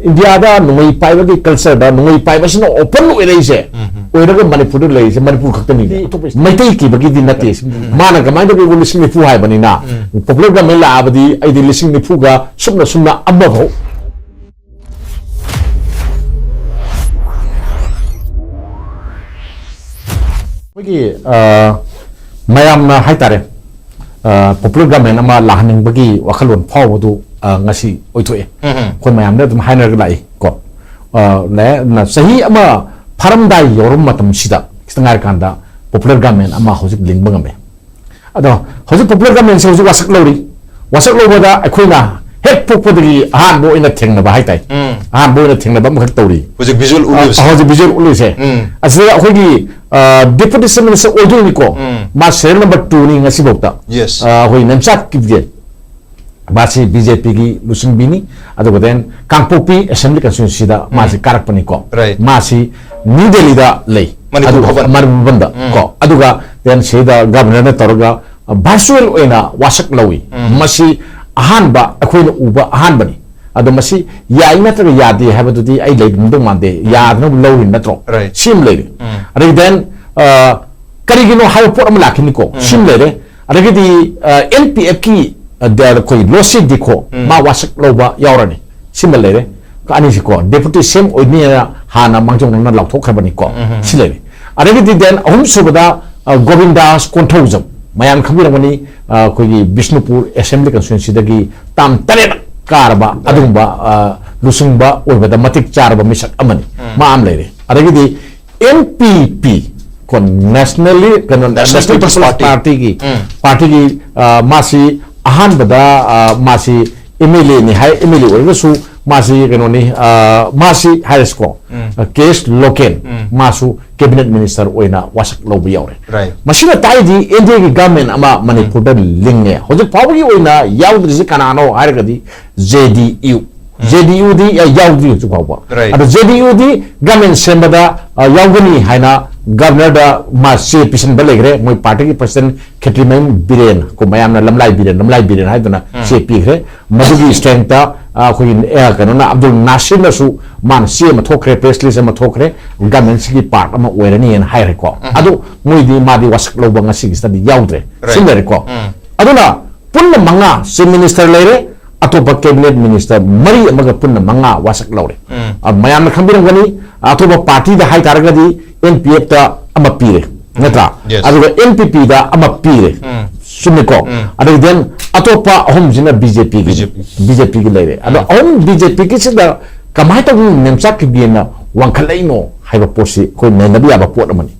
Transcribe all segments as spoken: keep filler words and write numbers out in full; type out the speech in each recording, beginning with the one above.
ꯏꯟꯗꯤꯌꯥꯗ ꯅꯣꯡꯃꯩ ꯄꯥꯏꯕꯒꯤ ꯀꯜꯆꯔꯗ ꯅꯣꯡꯃꯩ ꯄꯥꯏꯕꯁꯤꯅ ꯑꯣꯄꯟ ꯑꯣꯏꯔꯛꯏꯁꯦ, ꯑꯣꯏꯔꯒ ꯃꯅꯤꯄꯨꯔꯗ ꯂꯩꯔꯤꯁꯦ ꯃꯅꯤꯄꯨꯔ ꯈꯛꯇꯅꯤ, ꯑꯇꯣꯞꯄ ꯃꯩꯇꯩ ꯀꯤꯕꯒꯤꯗꯤ ꯅꯠꯇꯦ꯫ ꯃꯥꯅ ꯀꯃꯥꯏꯅ ꯇꯧꯒꯦꯕꯨ ꯂꯤꯁꯤꯡ ꯅꯤꯐꯨ ꯍꯥꯏꯕꯅꯤꯅ, ꯄꯣꯄꯨꯂꯔ ꯒꯚꯔꯟꯃꯦꯟ ꯂꯥꯛꯑꯕꯗꯤ ꯑꯩꯗꯤ ꯂꯤꯁꯤꯡ ꯅꯤꯐꯨꯒ ꯁꯨꯞꯅ ꯁꯨꯞꯅ ꯑꯃꯐꯥꯎ꯫ ꯑꯩꯈꯣꯏꯒꯤ, ꯑ, ꯃꯌꯥꯝꯅ ꯍꯥꯏꯇꯥꯔꯦ, ꯄꯣꯄꯨꯂꯔ ꯒꯚꯔꯟꯃꯦꯟ ꯑꯃ ꯂꯥꯛꯍꯟꯅꯤꯡꯕꯒꯤ ꯋꯥꯈꯜꯂꯣꯟ ꯐꯥꯎꯕꯗꯨ, ꯑ, ꯉꯁꯤ ꯑꯣꯏꯊꯣꯛꯑꯦ꯫ ꯑꯩꯈꯣꯏ ꯃꯌꯥꯝꯗ ꯑꯗꯨꯝ ꯍꯥꯏꯅꯔꯒ ꯂꯥꯛꯏ ꯀꯣ꯫ ꯑ, ꯂꯦ-, ꯅ-, ꯆꯍꯤ ꯑꯃ ꯐꯥꯔꯝꯗꯥꯏ ꯌꯧꯔꯕ ꯃꯇꯝꯁꯤꯗ ꯈꯤꯇꯪ ꯉꯥꯏꯔꯀꯥꯟꯗ ꯄꯣꯄꯨꯂꯔ ꯒꯚꯔꯟꯃꯦꯟ ꯑꯃ ꯍꯧꯖꯤꯛ ꯂꯤꯡꯕ ꯉꯝꯃꯦ꯫ ꯑꯗꯣ ꯍꯧꯖꯤꯛ ꯄꯣꯄꯨꯂꯔ ꯒꯚꯔꯟꯃꯦꯟꯁꯦ ꯍꯧꯖꯤꯛ ꯋꯥꯁꯛ ꯂꯧꯔꯤ꯫ ꯋꯥꯁꯛ ꯂꯧꯕꯗ ꯑꯩꯈꯣꯏꯅ ꯍꯦꯛ ꯄꯣꯛꯄꯗꯒꯤ ꯑꯍꯥꯟꯕ ꯑꯣꯏꯅ ꯊꯦꯡꯅꯕ ꯍꯥꯏꯇꯥꯔꯦ꯫ ꯑꯍꯥꯟꯕ ꯑꯣꯏꯅ ꯊꯦꯡꯅꯕ ꯑꯃꯈꯛ ꯇꯧꯔꯤ꯫ ꯍꯧꯖꯤꯛ ꯚꯤꯖꯨꯋꯦꯜ ꯎꯠꯂꯤꯕꯁꯦ꯫ ꯑ, ꯍꯧꯖꯤꯛ ꯚꯤꯖꯨꯋꯦꯜ ꯎꯠꯂꯤꯁꯦ꯫ ꯑꯁꯤꯗ ꯑꯩꯈꯣꯏꯒꯤ, ꯑ, ꯗꯦꯄꯨꯇꯤ ꯆꯤꯐ ꯃꯤꯅꯤꯁꯇꯔ ꯑꯣꯏꯗꯣꯏꯅꯤꯀꯣ꯫ ꯃꯥ ꯁꯦꯔꯤꯌꯦꯜ ꯅꯝꯕꯔ ꯇꯨꯅꯤ ꯉꯁꯤꯐꯥꯎꯗ꯫ Yes꯫ ꯑ, ꯑꯩꯈꯣꯏ ꯅꯦꯝꯆꯥ ꯀꯤꯞꯒꯦ꯫ ꯃꯥꯁꯤ ꯕꯤ ꯖꯦ ꯄꯤꯒꯤ ꯂꯨꯆꯤꯡꯕꯤꯅꯤ꯫ ꯑꯗꯨꯒ then ꯀꯥꯡꯄꯣꯛꯄꯤ ꯑꯦꯁꯦꯝꯕ꯭ꯂꯤ ꯀꯟꯁꯇꯤꯇ꯭ꯋꯦꯟꯁꯤꯗ ꯃꯥꯁꯤ ꯀꯥꯔꯛꯄꯅꯤꯀꯣ꯫ Right꯫ ꯃꯥꯁꯤ ꯅ꯭ꯌꯨ ꯗꯦꯜꯂꯤꯗ ꯂꯩ꯫ ꯃꯅꯤꯄꯨꯔ ꯑꯗꯨꯒ ꯚꯕꯟ꯫ ꯃꯅꯤꯄꯨꯔ ꯚꯕꯟꯗ ꯀꯣ꯫ ꯑꯗꯨꯒ then ꯁꯤꯗ ꯒꯚꯔꯅꯔꯅ ꯇꯧꯔꯒ, ꯑ, ꯚꯔꯆꯨꯋꯦꯜ ꯑꯣꯏꯅ ꯋꯥꯁꯛ ꯂꯧꯏ꯫ ꯃꯁꯤ ꯑꯍꯥꯟꯕ, ꯑꯩꯈꯣꯏꯅ ꯎꯕ ꯑꯍꯥꯟꯕꯅꯤ꯫ ꯑꯗꯣ ꯃꯁꯤ ꯌꯥꯏ ꯅꯠꯇ꯭ꯔꯒ ꯌꯥꯗꯦ ꯍꯥꯏꯕꯗꯨꯗꯤ ꯑꯩ ꯂꯩꯔꯝꯗꯧ ꯃꯥꯟꯗꯦ꯫ ꯌꯥꯗꯅꯕ ꯂꯧꯔꯤ ꯅꯠꯇ꯭ꯔꯣ? Right꯫ ꯁꯤꯃ ꯂꯩꯔꯦ꯫ ꯑꯗꯒꯤ then, ꯑ, ꯀꯔꯤꯒꯤꯅꯣ ꯍꯥꯏꯕ ꯄꯣꯠ ꯑꯃ ꯂꯥꯛꯈꯤꯅꯤꯀꯣ꯫ ꯁꯤꯃ ꯂꯩꯔꯦ꯫ ꯑꯗꯒꯤꯗꯤ, ꯑ, ꯑꯦꯟ ꯄꯤ ꯑꯦꯐꯀꯤ, ꯑ, ꯗ-, ꯑꯩꯈꯣꯏ ꯂꯣꯁꯤ ꯗꯤꯈꯣ, ꯃꯥ ꯋꯥꯁꯛ ꯂꯧꯕ ꯌꯥꯎꯔꯅꯤ꯫ ꯁꯤꯃ ꯂꯩꯔꯦ꯫ ꯑꯅꯤꯁꯤꯀꯣ, ꯗꯦꯄꯨꯇꯤ ꯁꯤ ꯑꯦꯝ ꯑꯣꯏꯅꯤꯅ ꯍꯥꯟꯅ ꯃꯥꯡꯖꯧꯅꯅ ꯂꯥꯎꯊꯣꯛꯈ꯭ꯔꯕꯅꯤꯀꯣ꯫ ꯁꯤ ꯂꯩꯔꯦ꯫ ꯑꯗꯒꯤꯗꯤ then ꯑꯍꯨꯝꯁꯨꯕꯗ, ꯑ, ꯒꯣꯕꯤꯟꯗꯥꯁ ꯀꯣꯟꯊꯧꯖꯝ, ꯃꯌꯥꯝ ꯈꯪꯕꯤꯔꯝꯒꯅꯤ, ꯑ, ꯑꯩꯈꯣꯏꯒꯤ ꯕꯤꯁꯅꯨꯄꯨꯔ ꯑꯦꯁꯦꯝꯕ꯭ꯂꯤ ꯀꯟꯁꯇꯤꯇ꯭ꯋꯦꯟꯁꯤꯗꯒꯤ ꯇꯥꯝ ꯇꯔꯦꯠ ꯀꯥꯔꯕ ꯑꯗꯨꯒꯨꯝꯕ, ꯑ, ꯂꯨꯆꯤꯡꯕ ꯑꯣꯏꯕꯗ ꯃꯇꯤꯛ ꯆꯥꯔꯕ ꯃꯤꯁꯛ ꯑꯃꯅꯤ꯫ ꯃꯥ ꯑꯃ ꯂꯩꯔꯦ꯫ ꯑꯗꯒꯤꯗꯤ ꯑꯦꯟ ꯄꯤ ꯄꯤ ꯀꯣ, ꯅꯦꯁꯅꯦꯜꯂꯤ, ꯀꯩꯅꯣ, National national People's peoples Party꯫ ꯄꯥꯔꯇꯤꯒꯤ, ꯎꯝ꯫ ꯄꯥꯔꯇꯤꯒꯤ, ꯑ, ꯃꯥꯁꯤ ꯑꯍꯥꯟꯕꯗ, ꯑ, ꯃꯥꯁꯤ ꯑꯦꯝ ꯑꯦꯜ ꯑꯦꯅꯤ ꯍꯥꯏ, ꯑꯦꯝ ꯑꯦꯜ ꯑꯦ ꯑꯣꯏꯔꯒꯁꯨ ꯃꯥꯁꯤ ꯀꯩꯅꯣꯅꯤ, ꯑ, ꯃꯥꯁꯤ ꯍꯥꯏꯔꯁꯤꯀꯣ, ꯎꯝ꯫ ꯑ, ꯀꯦ ꯑꯦꯁ ꯂꯣꯀꯦꯟ, ꯎꯝ꯫ ꯃꯥꯁꯨ ꯀꯦꯕꯤꯅꯦꯠ ꯃꯤꯅꯤꯁꯇꯔ ꯑꯣꯏꯅ ꯋꯥꯁꯛ ꯂꯧꯕ ꯌꯥꯎꯔꯦ꯫ Right꯫ ꯃꯁꯤꯅ ꯇꯥꯛꯏꯗꯤ ꯑꯦꯟ ꯗꯤ ꯑꯦꯒꯤ ꯒꯚꯔꯟꯃꯦꯟ ꯑꯃ ꯃꯅꯤꯄꯨꯔꯗ ꯂꯤꯡꯉꯦ꯫ ꯍꯧꯖꯤꯛ ꯐꯥꯎꯕꯒꯤ ꯑꯣꯏꯅ ꯌꯥꯎꯗ꯭ꯔꯤꯁꯤ ꯀꯅꯥꯅꯣ ꯍꯥꯏꯔꯒꯗꯤ ꯖꯦ ꯗꯤ ꯌꯨ꯫ ꯎꯝ꯫ ꯖꯦ ꯗꯤ ꯌꯨꯗꯤ ꯌꯥ-, ꯌꯥꯎꯗ꯭ꯔꯤ ꯍꯧꯖꯤꯛ ꯐꯥꯎꯕ꯫ Right꯫ ꯑꯗꯣ ꯖꯦ ꯗꯤ ꯌꯨꯗꯤ ꯒꯚꯔꯟꯃꯦꯟ ꯁꯦꯝꯕꯗ, ꯑ, ꯌꯥꯎꯒꯅꯤ ꯍꯥꯏꯅ ꯒꯚꯔꯅꯔꯗ ꯃꯥ ꯆꯦ ꯄꯤꯁꯤꯟꯕ ꯂꯩꯈ꯭ꯔꯦ꯫ ꯃꯣꯏ ꯄꯥꯔꯇꯤꯒꯤ ꯄ꯭ꯔꯁꯤꯗꯦꯟ ꯈꯦꯇ꯭ꯔꯤꯃꯌꯨꯝ ꯕꯤꯔꯦꯟ, ꯀꯣ, ꯃꯌꯥꯝꯅ ꯂꯝꯂꯥꯏ ꯕꯤꯔꯦꯟ, ꯂꯝꯂꯥꯏ ꯕꯤꯔꯦꯟ ꯍꯥꯏꯗꯨꯅ ꯎꯝ꯫ ꯆꯦ ꯄꯤꯈ꯭ꯔꯦ꯫ ꯃꯗꯨꯒꯤ ꯁ꯭ꯇꯔꯦꯡꯇ ꯑ, ꯑꯩꯈꯣꯏꯒꯤ ꯑ, ꯀꯩꯅꯣꯅ, ꯑꯕꯗꯨꯜ ꯅꯥꯁꯤꯔꯅꯁꯨ ꯃꯥꯅ ꯆꯦ ꯑꯃ ꯊꯣꯛꯈ꯭ꯔꯦ, press release ꯑꯃ ꯊꯣꯛꯈ꯭ꯔꯦ, government ꯁꯤꯒꯤ part ꯑꯃ ꯑꯣꯏꯔꯅꯤꯅ ꯍꯥꯏꯔꯦꯀꯣ꯫ ꯑꯗꯨ ꯃꯣꯏꯗꯤ, ꯃꯥꯗꯤ ꯋꯥꯁꯛ ꯂꯧꯕ ꯉꯁꯤꯒꯤꯁꯤꯗꯗꯤ ꯌꯥꯎꯗ꯭ꯔꯦ꯫ Right. ꯁꯤꯃ ꯂꯩꯔꯦꯀꯣ꯫ ꯑꯗꯨꯅ ꯄꯨꯟꯅ ꯃꯉꯥ, chief minister ꯂꯩꯔꯦ, ꯑꯇꯣꯞꯄ cabinet minister ꯃꯔꯤ ꯑꯃꯒ ꯄꯨꯟꯅ ꯃꯉꯥ ꯋꯥꯁꯛ ꯂꯧꯔꯦ꯫ ꯑ, ꯃꯌꯥꯝꯅ ꯈꯪꯕꯤꯔꯝꯒꯅꯤ, ꯑꯇꯣꯞꯄ party ꯗ ꯍꯥꯏꯇꯥꯔꯒꯗꯤ N P F ꯇ ꯑꯃ ꯄꯤꯔꯦ, ꯅꯠꯇ꯭ꯔꯥ? Yes. ꯑꯗꯨꯒ N P P ꯗ ꯑꯃ ꯄꯤꯔꯦ꯫ ꯆꯨꯝꯃꯦꯀꯣ? ꯑꯗꯒꯤ then ꯑꯇꯣꯞꯄ ꯑꯍꯨꯝꯁꯤꯅ B J P ꯒꯤ, B J P꯫ B J P ꯒꯤ ꯂꯩꯔꯦ꯫ ꯑꯗꯣ ꯑꯍꯨꯝ B J P ꯒꯤꯁꯤꯗ ꯀꯃꯥꯏꯅ ꯇꯧꯗꯅ ꯅꯦꯝꯆꯥꯛ ꯀꯤꯞꯒꯦꯟꯅ ꯋꯥꯡꯈꯠꯂꯛꯏꯅꯣ ꯍꯥꯏꯕ ꯄꯣꯠꯁꯤ ꯑꯩꯈꯣꯏ ꯅꯩꯅꯕ ꯌꯥꯕ ꯄꯣꯠ ꯑꯃꯅꯤ꯫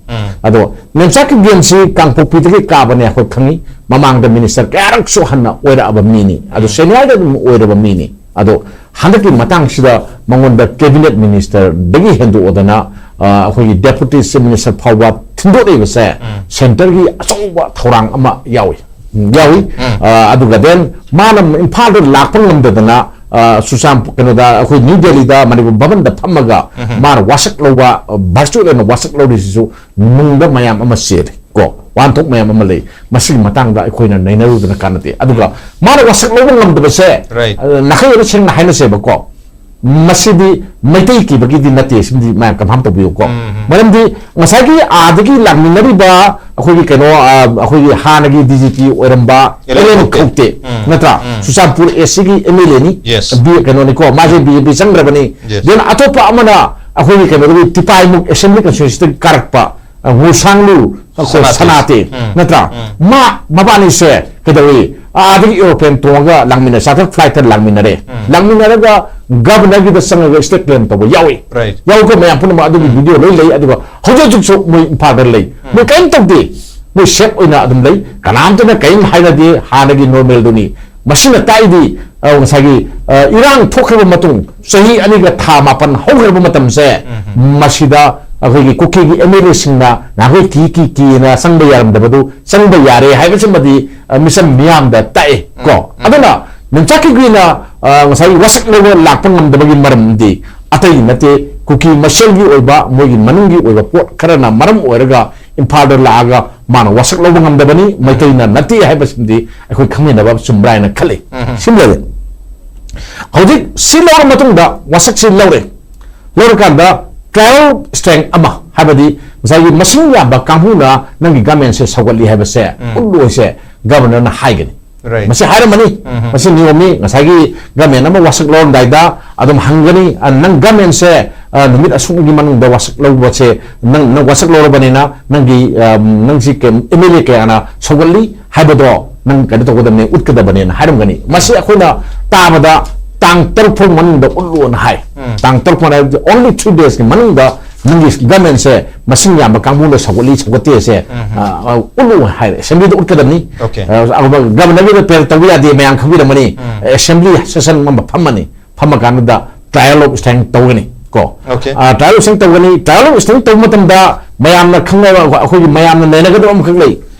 ꯑꯗꯣ ꯅꯦꯝꯆꯥꯛ ꯀꯤꯞꯒꯦꯟꯁꯤ ꯀꯥꯡꯄꯣꯛꯄꯤꯗꯒꯤ ꯀꯥꯕꯅꯦ ꯑꯩꯈꯣꯏ ꯈꯪꯉꯤ꯫ ꯃꯃꯥꯡꯗ minister ꯀꯌꯥꯔꯛꯁꯨ ꯍꯟꯅ ꯑꯣꯏꯔꯛꯑꯕ ꯃꯤꯅꯤ꯫ ꯑꯗꯣ ꯁꯦꯅꯤꯌꯔꯗ ꯑꯗꯨꯝ ꯑꯣꯏꯔꯕ ꯃꯤꯅꯤ꯫ ꯑꯗꯣ ꯍꯟꯗꯛꯀꯤ ꯃꯇꯥꯡꯁꯤꯗ ꯃꯉꯣꯟꯗ cabinet minister ꯗꯒꯤ ꯍꯦꯟꯗꯣꯛꯑꯗꯅ, ꯑ, ꯑꯩꯈꯣꯏꯒꯤ deputy chief minister ꯐꯥꯎꯕ ꯊꯤꯟꯗꯣꯛꯂꯤꯕꯁꯦ centre ꯒꯤ ꯑꯆꯧꯕ ꯊꯧꯔꯥꯡ ꯑꯃ ꯌꯥꯎꯏ꯫ ꯎꯝ, ꯌꯥꯎꯏ꯫ ꯑ, ꯑꯗꯨꯒ then ꯃꯥꯅ ꯏꯝꯐꯥꯜꯗ ꯂꯥꯛꯄ ꯉꯝꯗꯗꯅ, ꯑ, ꯆꯨꯔꯆꯥꯟꯄꯨꯔ, ꯀꯩꯅꯣꯗ, ꯑꯩꯈꯣꯏ ꯅ꯭ꯌꯨ ꯗꯦꯜꯂꯤꯗ ꯃꯅꯤꯄꯨꯔ ꯚꯕꯟꯗ ꯐꯝꯃꯒ ꯃꯥꯅ ꯋꯥꯁꯛ ꯂꯧꯕ, ꯑ, virtual ꯑꯣꯏꯅ ꯋꯥꯁꯛ ꯂꯧꯔꯤꯁꯤꯁꯨ ꯅꯨꯡꯗ ꯃꯌꯥꯝ ꯑꯃ ꯆꯦꯜꯂꯤ꯫ ꯀꯣ, ꯋꯥꯍꯟꯊꯣꯛ ꯃꯌꯥꯝ ꯑꯃ ꯂꯩ꯫ ꯃꯁꯤꯒꯤ ꯃꯇꯥꯡꯗ ꯑꯩꯈꯣꯏꯅ ꯅꯩꯅꯔꯨꯗꯅ ꯀꯥꯟꯅꯗꯦ꯫ ꯑꯗꯨꯒ ꯃꯥꯅ ꯋꯥꯁꯛ ꯂꯧꯕ ꯉꯝꯗꯕꯁꯦ, Right. ꯑ, ꯅꯥꯈꯩ ꯑꯣꯏꯅ ꯁꯦꯡꯅ ꯍꯥꯏꯅꯁꯦꯕꯀꯣ, ꯃꯁꯤꯗꯤ ꯃꯩꯇꯩ ꯀꯤꯕꯒꯤꯗꯤ ꯅꯠꯇꯦ꯫ ꯁꯤꯃꯗꯤ ꯃꯌꯥꯝ confirm ꯇꯧꯕꯤꯌꯨꯀꯣ꯫ ꯃꯔꯝꯗꯤ ꯉꯁꯥꯏꯒꯤ ꯑꯥꯗꯒꯤ ꯂꯥꯛꯃꯤꯟꯅꯔꯤꯕ ꯑꯩꯈꯣꯏꯒꯤ ꯀꯩꯅꯣ, ꯑ, ꯑꯩꯈꯣꯏꯒꯤ ꯍꯥꯟꯅꯒꯤ D G P ꯑꯣꯏꯔꯝꯕ ꯑꯦꯂꯦꯟ ꯑꯦꯂꯦꯟ ꯈꯧꯇꯦ, ꯈꯧꯇꯦ, ꯎꯝ, ꯅꯠꯇ꯭ꯔꯥ? ꯎꯝ꯫ ꯆꯨꯔꯆꯥꯟꯄꯨꯔ A C ꯒꯤ M L A ꯅꯤ, Yes. ꯕꯤ-, ꯀꯩꯅꯣꯅꯤꯀꯣ, ꯃꯥꯁꯦ B J P ꯆꯪꯈ꯭ꯔꯕꯅꯤ꯫ Yes. Then ꯑꯇꯣꯞꯄ ꯑꯃꯅ ꯑꯩꯈꯣꯏꯒꯤ ꯀꯩꯅꯣꯗꯒꯤ ꯇꯤꯄꯥꯏꯃꯨꯛ assembly constituency ꯗꯒꯤ ꯀꯥꯔꯛꯄ, ꯑ, ꯒꯨꯔꯁꯥꯡꯂꯨ, ꯑꯩꯈꯣꯏ ꯁꯅꯥꯇꯦ꯫ ꯁꯅꯥꯇꯦ, ꯎꯝ, ꯅꯠꯇ꯭ꯔꯥ? ꯎꯝ꯫ ꯃꯥ, ꯃꯕꯥꯅꯤꯁꯦ ꯀꯩꯗꯧꯏ? ꯑꯥꯗꯒꯤ aeroplane ꯇꯣꯡꯉꯒ ꯂꯥꯡꯃꯤꯟꯅ-, charter flight ꯇ ꯂꯥꯡꯃꯤꯟꯅꯔꯦ꯫ ꯎꯝ꯫ ꯂꯥꯡꯃꯤꯟꯅꯔꯒ governor ꯒꯤꯗ ꯆꯪꯉꯒ state claim ꯇꯧꯕ ꯌꯥꯎꯏ꯫ Right. ꯌꯥꯎꯏꯀꯣ, ꯃꯌꯥꯝ ꯄꯨꯝꯅꯃꯛ ꯑꯗꯨꯒꯤ ꯎꯝ꯫ Video ꯂꯣꯏ ꯂꯩ꯫ ꯑꯗꯨꯒ ꯍꯧꯖꯤꯛ ꯍꯧꯖꯤꯛꯁꯨ ꯃꯣꯏ ꯏꯝꯐꯥꯜꯗ ꯂꯩ꯫ ꯎꯝ꯫ ꯃꯣꯏ ꯀꯔꯤꯝ ꯇꯧꯗꯦ꯫ ꯃꯣꯏ safe ꯑꯣꯏꯅ ꯑꯗꯨꯝ ꯂꯩ꯫ ꯀꯅꯥꯝꯇꯅ ꯀꯔꯤꯝ ꯍꯥꯏꯅꯗꯦ꯫ ꯍꯥꯟꯅꯒꯤ normal ꯗꯨꯅꯤ꯫ ꯃꯁꯤꯅ ꯇꯥꯛꯏꯗꯤ, ꯑ, ꯉꯁꯥꯏꯒꯤ, ꯑ, ꯏꯔꯥꯡ ꯊꯣꯛꯈ꯭ꯔꯕ ꯃꯇꯨꯡ ꯆꯍꯤ ꯑꯅꯤꯒ ꯊꯥ ꯃꯥꯄꯟ ꯍꯧꯈ꯭ꯔꯕ ꯃꯇꯝꯁꯦ, ꯎꯝ꯫ ꯃꯁꯤꯗ ꯑꯩꯈꯣꯏꯒꯤ ꯀꯨꯀꯤꯒꯤ M L A ꯁꯤꯡꯅ ꯅꯍꯥꯟꯈꯣꯏ ꯀꯤ ꯀꯤ ꯀꯤꯅ ꯆꯪꯕ ꯌꯥꯔꯝꯗꯕꯗꯨ ꯆꯪꯕ ꯌꯥꯔꯦ ꯍꯥꯏꯕꯁꯤꯃꯗꯤ, ꯑ, ꯃꯤꯆꯝ ꯃꯤꯌꯥꯝꯗ ꯇꯥꯛꯑꯦ ꯀꯣ꯫ ꯎꯝ, ꯎꯝ꯫ ꯑꯗꯨꯅ ꯅꯦꯝꯆꯥꯛ ꯀꯤꯞꯒꯦꯟꯅ, ꯑ, ꯉꯁꯥꯏꯒꯤ ꯋꯥꯁꯛ ꯂꯧꯕ ꯂꯥꯛꯄ ꯉꯝꯗꯕꯒꯤ ꯃꯔꯝꯗꯤ ꯑꯇꯩ ꯅꯠꯇꯦ, ꯀꯨꯀꯤ ꯃꯁꯦꯜꯒꯤ ꯑꯣꯏꯕ, ꯃꯣꯏꯒꯤ ꯃꯅꯨꯡꯒꯤ ꯑꯣꯏꯕ ꯄꯣꯠ ꯈꯔꯅ ꯃꯔꯝ ꯑꯣꯏꯔꯒ ꯏꯝꯐꯥꯜꯗ ꯂꯥꯛꯑꯒ ꯃꯥꯅ ꯋꯥꯁꯛ ꯂꯧꯕ ꯉꯝꯗꯕꯅꯤ, ꯃꯩꯇꯩꯅ ꯅꯠꯇꯦ ꯍꯥꯏꯕꯁꯤꯃꯗꯤ ꯑꯩꯈꯣꯏ ꯈꯪꯃꯤꯟꯅꯕ ꯆꯨꯝꯕ꯭ꯔꯥ ꯍꯥꯏꯅ ꯈꯜꯂꯤ꯫ ꯎꯝ꯫ ꯁꯤꯃ ꯂꯩꯔꯦ꯫ ꯍꯧꯖꯤꯛ ꯁꯤ ꯂꯧꯔ ꯃꯇꯨꯡꯗ, ꯋꯥꯁꯛꯁꯤ ꯂꯧꯔꯦ, ꯂꯧꯔꯀꯥꯟꯗ trial strength ꯑꯃ, ꯍꯥꯏꯕꯗꯤ ꯉꯁꯥꯏꯒꯤ ꯃꯁꯤꯡ ꯌꯥꯝꯕ ꯀꯥꯡꯕꯨꯅ ꯅꯪꯒꯤ governmentꯁꯦ ꯁꯧꯒꯠꯂꯤ ꯍꯥꯏꯕꯁꯦ ꯎꯠꯂꯣꯏꯁꯦ governorꯅ ꯍꯥꯏꯒꯅꯤ꯫ Right. ꯃꯁꯤ ꯍꯥꯏꯔꯝꯃꯅꯤ꯫ ꯃꯁꯤ ꯅꯤꯌꯣꯝꯅꯤ꯫ ꯉꯁꯥꯏꯒꯤ government ꯑꯃ ꯋꯥꯁꯛ ꯂꯧꯔꯝꯗꯥꯏꯗ ꯑꯗꯨꯝ ꯍꯪꯒꯅꯤ, "ꯑ, ꯅꯪ governmentꯁꯦ, ꯑ, ꯅꯨꯃꯤꯠ ꯑꯁꯨꯛꯒꯤ ꯃꯅꯨꯡꯗ ꯋꯥꯁꯛ ꯂꯧꯕꯁꯦ, ꯅꯪ, ꯅꯪ ꯋꯥꯁꯛ ꯂꯧꯔꯕꯅꯤꯅ ꯅꯪꯒꯤ, ꯑ, ꯅꯪꯁꯤ ꯀꯩ-, MLA ꯀꯌꯥꯅ ꯁꯧꯒꯠꯂꯤ ꯍꯥꯏꯕꯗꯣ ꯅꯪ ꯀꯩꯅꯣ ꯇꯧꯒꯗꯕꯅꯤ, ꯎꯠꯀꯗꯕꯅꯤꯅ" ꯍꯥꯏꯔꯝꯒꯅꯤ꯫ ꯃꯁꯤ ꯑꯩꯈꯣꯏꯅ ꯇꯥꯕꯗ ꯇꯥꯡ ꯇꯔꯨꯛ ꯐꯥꯎ ꯃꯅꯨꯡꯗ ꯎꯠꯂꯣꯅ ꯍꯥꯏ꯫ ꯇꯥꯡ ꯇꯔꯨꯛ ꯐꯥꯎ ꯍꯥꯏꯕꯗꯤ only three daysꯀꯤ ꯃꯅꯨꯡꯗ ꯅꯪꯒꯤ governmentꯁꯦ ꯃꯁꯤꯡ ꯌꯥꯝꯕ ꯀꯥꯡꯕꯨꯅ ꯁꯧꯒꯠꯂꯤ ꯁꯧꯒꯠꯇꯦꯁꯦ, ꯑ, ꯑ, ꯎꯠꯂꯨ ꯍꯥꯏꯔꯦ, assemblyꯗ ꯎꯠꯀꯗꯕꯅꯤ꯫ Okay. ꯑ, ꯑꯗꯨꯒ governorꯒꯤꯗ ꯄꯦꯔ ꯇꯧꯕ ꯌꯥꯗꯦ, ꯃꯌꯥꯝ ꯈꯪꯕꯤꯔꯝꯃꯅꯤ꯫ Assembly session ꯑꯃ ꯐꯝꯃꯅꯤ, ꯐꯝꯃꯀꯥꯟꯗ trial of strength ꯇꯧꯒꯅꯤ ꯀꯣ꯫ Okay. ꯑ, trial of strength ꯇꯧꯒꯅꯤ꯫ Trial of strength ꯇꯧꯕ ꯃꯇꯝꯗ ꯃꯌꯥꯝꯅ ꯈꯪꯅꯕ, ꯑꯩꯈꯣꯏꯒꯤ ꯃꯌꯥꯝꯅ ꯅꯩꯅꯒꯗꯕ ꯑꯃꯈꯛ ꯂꯩ꯫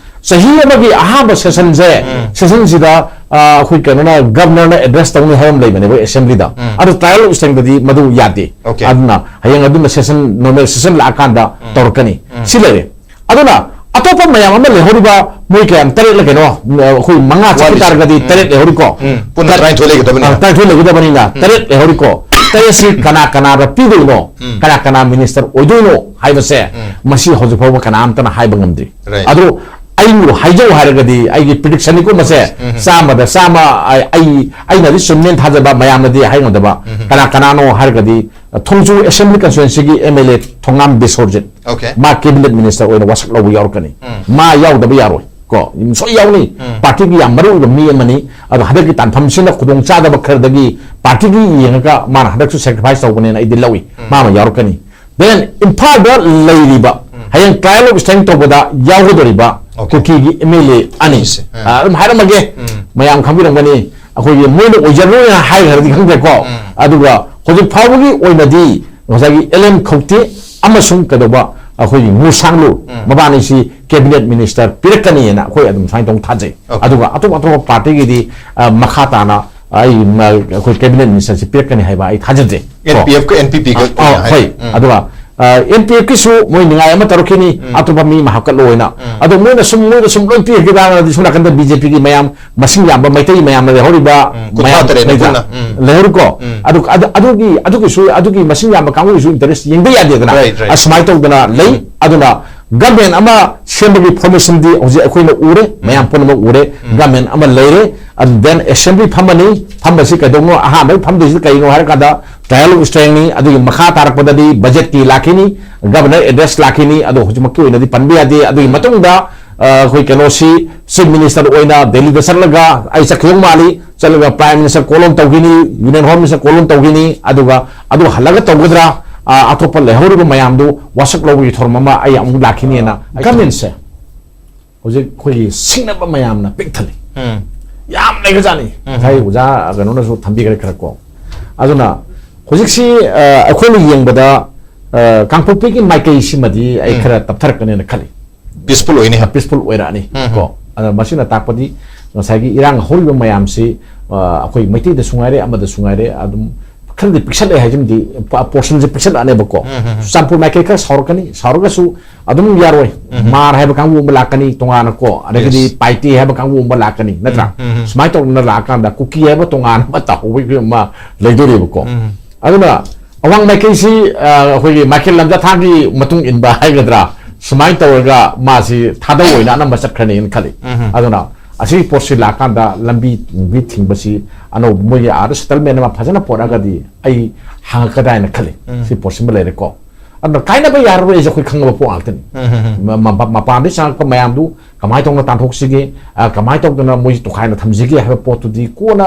ꯆꯍꯤ ꯑꯃꯒꯤ ꯑꯍꯥꯟꯕ sessionꯁꯦ, sessionꯁꯤꯗ, ꯑ, ꯑꯩꯈꯣꯏ ꯀꯩꯅꯣꯅ, governorꯅ address ꯇꯧꯅꯤ ꯍꯥꯏꯕ ꯑꯃ ꯂꯩꯕꯅꯦ ꯑꯩꯈꯣꯏ assemblyꯗ꯫ ꯑꯗꯣ trial of strengthꯗꯤ ꯃꯗꯨ ꯌꯥꯗꯦ꯫ Okay. ꯑꯗꯨꯅ ꯍꯌꯦꯡ ꯑꯗꯨꯅ session, normal session ꯂꯥꯛꯑꯀꯥꯟꯗ ꯇꯧꯔꯛꯀꯅꯤ꯫ ꯁꯤ ꯂꯩꯔꯦ꯫ ꯑꯗꯨꯅ ꯑꯇꯣꯞꯄ ꯃꯌꯥꯝ ꯑꯃ ꯂꯩꯍꯧꯔꯤꯕ ꯃꯣꯏ ꯀꯌꯥꯝ, ꯇꯔꯦꯠꯂ ꯀꯩꯅꯣ, ꯑꯩꯈꯣꯏ ꯃꯉꯥ ꯆꯠꯈꯤ ꯋꯥꯠꯂꯤꯁꯦ꯫ ꯇꯥꯔꯒꯗꯤ ꯇꯔꯦꯠ ꯂꯩꯍꯧꯔꯤꯀꯣ꯫ ꯄꯨꯟꯅ ꯇꯔꯥꯅꯤꯊꯣꯏ ꯂꯩꯒꯗꯕꯅꯤꯅ꯫ ꯑ, ꯇꯔꯥꯅꯤꯊꯣꯏ ꯂꯩꯒꯗꯕꯅꯤꯅ ꯇꯔꯦꯠ ꯂꯩꯍꯧꯔꯤꯀꯣ꯫ ꯇꯔꯦꯠꯁꯤ ꯀꯅꯥ ꯀꯅꯥꯗ ꯄꯤꯗꯣꯏꯅꯣ? ꯀꯅꯥ ꯀꯅꯥ minister ꯑꯣꯏꯗꯣꯏꯅꯣ ꯍꯥꯏꯕꯁꯦ ꯃꯁꯤ ꯍꯧꯖꯤꯛ ꯐꯥꯎꯕ ꯀꯅꯥꯝꯇꯅ ꯍꯥꯏꯕ ꯉꯝꯗ꯭ꯔꯤ꯫ Right. ꯑꯗꯣ ꯑꯩꯕꯨ ꯍꯥꯏꯖꯧ ꯍꯥꯏꯔꯒꯗꯤ ꯑꯩꯒꯤ predictionꯅꯤꯀꯣ ꯃꯁꯦ, ꯆꯥꯝꯃꯗ ꯆꯥꯝꯃ ꯑꯩ, ꯑꯩ, ꯑꯩꯅꯗꯤ ꯆꯨꯝꯃꯦꯅ ꯊꯥꯖꯕ, ꯃꯌꯥꯝꯅꯗꯤ ꯍꯥꯏꯉꯝꯗꯕ꯫ ꯀꯅꯥ ꯀꯅꯥꯅꯣ ꯍꯥꯏꯔꯒꯗꯤ ꯊꯣꯡꯖꯨ assembly constituencyꯒꯤ MLA ꯊꯣꯉꯥꯝ ꯕꯤꯁꯣꯔꯖꯤꯠ, Okay. ꯃꯥ cabinet minister ꯑꯣꯏꯅ ꯋꯥꯁꯛ ꯂꯧꯕ ꯌꯥꯎꯔꯛꯀꯅꯤ꯫ ꯃꯥ ꯌꯥꯎꯗꯕ ꯌꯥꯔꯣꯏ ꯀꯣ, ꯁꯣꯏ ꯌꯥꯎꯅꯤ꯫ Partyꯒꯤ ꯌꯥꯝ ꯃꯔꯨ ꯑꯣꯏꯕ ꯃꯤ ꯑꯃꯅꯤ꯫ ꯑꯗꯣ ꯍꯟꯗꯛꯀꯤ ꯇꯥꯟꯐꯝꯁꯤꯅ ꯈꯨꯗꯣꯡ ꯆꯥꯗꯕ ꯈꯔꯗꯒꯤ partyꯒꯤ ꯌꯦꯡꯉꯒ ꯃꯥꯅ ꯍꯟꯗꯛꯁꯨ sacrifice ꯇꯧꯕꯅꯦꯅ ꯑꯩꯗꯤ ꯂꯧꯏ꯫ ꯃꯥ ꯑꯃ ꯌꯥꯎꯔꯛꯀꯅꯤ꯫ Then ꯏꯝꯐꯥꯜꯗ ꯂꯩꯔꯤꯕ, ꯍꯌꯦꯡ trial of strength ꯇꯧꯕꯗ ꯌꯥꯎꯒꯗꯧꯔꯤꯕ Okay. ꯀꯨꯀꯤꯒꯤ MLA ꯑꯅꯤ꯫ ꯑꯅꯤꯁꯦ, ꯑ꯫ ꯑ, ꯑꯗꯨꯝ ꯍꯥꯏꯔꯝꯃꯒꯦ, ꯃꯌꯥꯝ ꯈꯪꯕꯤꯔꯝꯒꯅꯤ꯫ ꯑꯩꯈꯣꯏꯒꯤ ꯃꯣꯏꯅ ꯑꯣꯏꯖꯔꯣꯏꯅ ꯍꯥꯏꯈ꯭ꯔꯗꯤ ꯈꯪꯗ꯭ꯔꯦꯀꯣ꯫ ꯑꯗꯨꯒ ꯍꯧꯖꯤꯛ ꯐꯥꯎꯕꯒꯤ ꯑꯣꯏꯅꯗꯤ ꯉꯁꯥꯏꯒꯤ L M ꯈꯧꯇꯦ ꯑꯃꯁꯨꯡ ꯀꯩꯗꯧꯕ ꯑꯩꯈꯣꯏꯒꯤ ꯉꯨꯔꯁꯥꯡꯂꯨ ꯃꯕꯥꯅꯤꯁꯤ cabinet minister ꯄꯤꯔꯛꯀꯅꯤꯅ ꯑꯩꯈꯣꯏ ꯑꯗꯨꯝ ꯁꯨꯃꯥꯏꯅ ꯇꯧꯅ ꯊꯥꯖꯩ꯫ Okay. ꯑꯗꯨꯒ ꯑꯇꯣꯞ ꯑꯇꯣꯞꯄ partyꯒꯤꯗꯤ, ꯑ, ꯃꯈꯥ ꯇꯥꯅ ꯑꯩ, ꯃ-, ꯑꯩꯈꯣꯏ cabinet ministerꯁꯤ ꯄꯤꯔꯛꯀꯅꯤ ꯍꯥꯏꯕ ꯑꯩ ꯊꯥꯖꯗꯦ꯫ ꯀꯣ? NPFꯀ NPPꯒ ꯑ, ꯑ, ꯑꯣꯏꯅ ꯍꯥꯏ꯫ ꯍꯣꯏ꯫ ꯎꯝ꯫ ꯑꯗꯨꯒ ꯑꯦꯝ ꯄꯤ ꯑꯦꯐꯀꯤꯁꯨ ꯃꯣꯏ ꯅꯤꯡꯉꯥꯏ ꯑꯃ ꯇꯧꯔꯛꯈꯤꯅꯤ, ꯑꯇꯣꯞꯄ ꯃꯤ ꯑꯃ ꯍꯥꯞꯀꯠꯂꯣ ꯍꯥꯏꯅ꯫ ꯑꯗꯣ ꯃꯣꯏꯅ ꯁꯨꯝ, ꯃꯣꯏꯅ ꯁꯨꯝ ꯂꯣꯏ ꯄꯤꯔꯒꯦ ꯇꯥꯔꯒꯗꯤ, ꯁꯣꯝ ꯅꯥꯀꯟꯗ ꯕꯤ ꯖꯦ ꯄꯤꯒꯤ ꯃꯌꯥꯝ, ꯃꯁꯤꯡ ꯌꯥꯝꯕ ꯃꯩꯇꯩ ꯃꯌꯥꯝꯅ ꯂꯩꯍꯧꯔꯤꯕ ꯎꯝ, ꯀꯨꯟꯊ꯭ꯔꯥ ꯃꯌꯥꯝ ꯇꯔꯦꯠ ꯂꯩꯗ? ꯄꯨꯟꯅ, ꯎꯝ꯫ ꯂꯩꯍꯧꯔꯤꯀꯣ꯫ ꯎꯝ꯫ ꯑꯗꯨ, ꯑꯗꯨ, ꯑꯗꯨꯒꯤ, ꯑꯗꯨꯒꯤꯁꯨ, ꯑꯗꯨꯒꯤ ꯃꯁꯤꯡ ꯌꯥꯝꯕ ꯀꯥꯡꯕꯨꯒꯤꯁꯨ interest ꯌꯦꯡꯕ ꯌꯥꯗꯦꯗꯅ꯫ Right, right. ꯑꯁꯨꯃꯥꯏꯅ ꯇꯧꯗꯅ ꯂꯩ꯫ ꯎꯝ꯫ ꯑꯗꯨꯅ government ꯑꯃ ꯁꯦꯝꯕꯒꯤ formationꯗꯤ ꯍꯧꯖꯤꯛ ꯑꯩꯈꯣꯏꯅ ꯎꯔꯦ, ꯃꯌꯥꯝ ꯄꯨꯝꯅꯃꯛ ꯎꯔꯦ꯫ ꯎꯝ꯫ Government ꯑꯃ ꯂꯩꯔꯦ, and then assembly ꯐꯝꯃꯅꯤ꯫ ꯐꯝꯕꯁꯤ ꯀꯩꯗꯧꯅꯣ? ꯑꯍꯥꯟꯕ ꯐꯝꯗꯣꯏꯁꯤ ꯀꯩꯅꯣ ꯍꯥꯏꯔ ꯀꯥꯟꯗ dialogue strengthꯅꯤ, ꯑꯗꯨꯒꯤ ꯃꯈꯥ ꯇꯥꯔꯛꯄꯗꯗꯤ budgetꯀꯤ ꯂꯥꯛꯈꯤꯅꯤ, governor address ꯂꯥꯛꯈꯤꯅꯤ꯫ ꯑꯗꯣ ꯍꯧꯖꯤꯛꯃꯛꯀꯤ ꯑꯣꯏꯅꯗꯤ ꯄꯟꯕ ꯌꯥꯗꯦ꯫ ꯑꯗꯨꯒꯤ ꯃꯇꯨꯡꯗ, ꯑ, ꯑꯩꯈꯣꯏ ꯀꯩꯅꯣꯁꯤ, chief minister ꯑꯣꯏꯅ ꯗꯦꯜꯂꯤꯗ ꯆꯠꯂꯒ, ꯑꯩ ꯆꯠꯈꯤꯗꯧ ꯃꯥꯜꯂꯤ, ꯆꯠꯂꯒ prime minister call on ꯇꯧꯈꯤꯅꯤ, union home minister call on ꯇꯧꯈꯤꯅꯤ꯫ ꯑꯗꯨꯒ ꯑꯗꯨ ꯍꯜꯂꯒ ꯇꯧꯒꯗ꯭ꯔꯥ, ꯑ, ꯑꯇꯣꯞꯄ ꯂꯩꯍꯧꯔꯤꯕ ꯃꯌꯥꯝꯗꯨ ꯋꯥꯁꯛ ꯂꯧꯕꯒꯤ ꯊꯧꯔꯝ ꯑꯃ ꯑꯩ ꯑꯃꯨꯛ ꯂꯥꯛꯈꯤꯅꯤꯅ꯫ Governmentꯁꯦ ꯍꯧꯖꯤꯛ ꯑꯩꯈꯣꯏꯒꯤ ꯁꯤꯡꯅꯕ ꯃꯌꯥꯝꯅ ꯄꯤꯛ ꯊꯜꯂꯤ꯫ ꯎꯝ꯫ ꯌꯥꯝ ꯂꯩꯈ꯭ꯔꯖꯥꯠꯅꯤ꯫ ꯎꯝ꯫ ꯉꯁꯥꯏ ꯑꯣꯖꯥ ꯀꯩꯅꯣꯅꯁꯨ ꯊꯝꯕꯤꯈ꯭ꯔꯦ ꯈꯔ ꯀꯣ꯫ ꯑꯗꯨꯅ ꯍꯧꯖꯤꯛꯁꯤ, ꯑ, ꯑꯩꯈꯣꯏꯅ ꯌꯦꯡꯕꯗ, ꯑ, ꯀꯥꯡꯄꯣꯛꯄꯤꯒꯤ ꯃꯥꯏꯀꯩꯁꯤꯃꯗꯤ ꯑꯩ ꯎꯝ꯫ ꯈꯔ ꯇꯞꯊꯔꯛꯀꯅꯦꯅ ꯈꯜꯂꯤ꯫ Peaceful ꯑꯣꯏꯅꯤ꯫ Peaceful ꯑꯣꯏꯔꯛꯑꯅꯤ ꯎꯝ꯫ ꯀꯣ꯫ ꯑꯗ ꯃꯁꯤꯅ ꯇꯥꯛꯄꯗꯤ ꯉꯁꯥꯏꯒꯤ ꯏꯔꯥꯡ ꯍꯧꯔꯤꯕ ꯃꯌꯥꯝꯁꯤ, ꯑ, ꯑꯩꯈꯣꯏ ꯃꯩꯇꯩꯗꯁꯨ ꯉꯥꯏꯔꯦ, ꯑꯃꯗꯁꯨ ꯉꯥꯏꯔꯦ, ꯑꯗꯨꯝ ꯈꯔꯗꯤ ꯄꯤꯛꯁꯜꯂꯛꯑꯦ ꯍꯥꯏꯁꯤꯃꯗꯤ, ꯄ-, portionꯁꯦ ꯄꯤꯛꯁꯜꯂꯛꯑꯅꯦꯕꯀꯣ꯫ ꯎꯝ, ꯎꯝ, ꯎꯝ꯫ ꯆꯨꯔꯆꯥꯟꯄꯨꯔ ꯃꯥꯏꯀꯩ ꯈꯔ ꯁꯥꯎꯔꯛꯀꯅꯤ, ꯁꯥꯎꯔꯒꯁꯨ ꯑꯗꯨꯝ ꯌꯥꯔꯣꯏ꯫ ꯎꯝ꯫ ꯃꯥꯔ ꯍꯥꯏꯕ ꯀꯥꯡꯕꯨ ꯑꯃ ꯂꯥꯛꯀꯅꯤ ꯇꯣꯉꯥꯟꯅꯀꯣ, ꯑꯗꯒꯤꯗꯤ Yes. ꯄꯥꯏꯇꯦ ꯍꯥꯏꯕ ꯀꯥꯡꯕꯨ ꯑꯃ ꯂꯥꯛꯀꯅꯤ, ꯅꯠꯇ꯭ꯔꯥ? ꯎꯝ, ꯎꯝ, ꯎꯝ꯫ ꯁꯨꯃꯥꯏꯅ ꯇꯧꯗꯅ ꯂꯥꯛꯑꯀꯥꯟꯗ ꯀꯨꯀꯤ ꯍꯥꯏꯕ ꯇꯣꯉꯥꯟꯕ ꯑꯃ ꯇꯧꯍꯧꯕꯒꯤ ꯐꯤꯕꯝ ꯑꯃ ꯂꯩꯗꯣꯔꯤꯕꯀꯣ꯫ ꯎꯝ꯫ ꯑꯗꯨꯅ ꯑꯋꯥꯡ ꯃꯥꯏꯀꯩꯁꯤ, ꯑ, ꯑꯩꯈꯣꯏꯒꯤ ꯃꯥꯏꯀꯦꯜ ꯂꯝꯖꯥꯊꯥꯒꯤ ꯃꯇꯨꯡ ꯏꯟꯕ ꯍꯥꯏꯒꯗ꯭ꯔꯥ, ꯁꯨꯃꯥꯏꯅ ꯇꯧꯔꯒ ꯃꯥꯁꯤ ꯊꯥꯗꯧ ꯑꯣꯏꯅ ꯑꯅꯝꯕ ꯆꯠꯈ꯭ꯔꯅꯤꯅ ꯈꯜꯂꯤ꯫ ꯎꯝ꯫ ꯑꯗꯨꯅ ꯑꯁꯤꯒꯤ ꯄꯣꯠꯁꯤ ꯂꯥꯛꯀꯥꯟꯗ ꯂꯝꯕꯤ ꯊꯤꯡꯕ ꯊꯤꯡꯕꯁꯤ ꯑꯅꯧꯕ ꯃꯣꯏꯒꯤ ꯑꯥꯗ settlement ꯑꯃ ꯐꯖꯅ ꯄꯣꯔꯛꯑꯒꯗꯤ ꯑꯩ ꯍꯥꯡꯉꯛꯀꯗ꯭ꯔꯥ ꯍꯥꯏꯅ ꯈꯜꯂꯤ꯫ ꯎꯝ꯫ ꯁꯤ ꯄꯣꯠꯁꯤꯃ ꯂꯩꯔꯦꯀꯣ꯫ ꯑꯗꯨꯅ ꯀꯥꯏꯅꯕ ꯌꯥꯔꯔꯣꯏ ꯍꯥꯏꯁꯦ ꯑꯩꯈꯣꯏ ꯈꯪꯉꯕ ꯄꯣꯠ ꯉꯥꯛꯇꯅꯤ꯫ ꯎꯝ, ꯎꯝ, ꯎꯝ꯫ ꯃ-, ꯃ-, ꯃꯄꯥꯟꯗꯒꯤ ꯆꯪꯉꯛꯄ ꯃꯌꯥꯝꯗꯨ ꯀꯃꯥꯏꯅ ꯇꯧꯅ ꯇꯥꯟꯊꯣꯛꯁꯤꯒꯦ, ꯑ, ꯀꯃꯥꯏꯅ ꯇꯧꯗꯅ ꯃꯣꯏꯁꯤ ꯇꯣꯈꯥꯏꯅ ꯊꯝꯁꯤꯒꯦ ꯍꯥꯏꯕ ꯄꯣꯠꯇꯨꯗꯤ ꯀꯣꯟꯅ,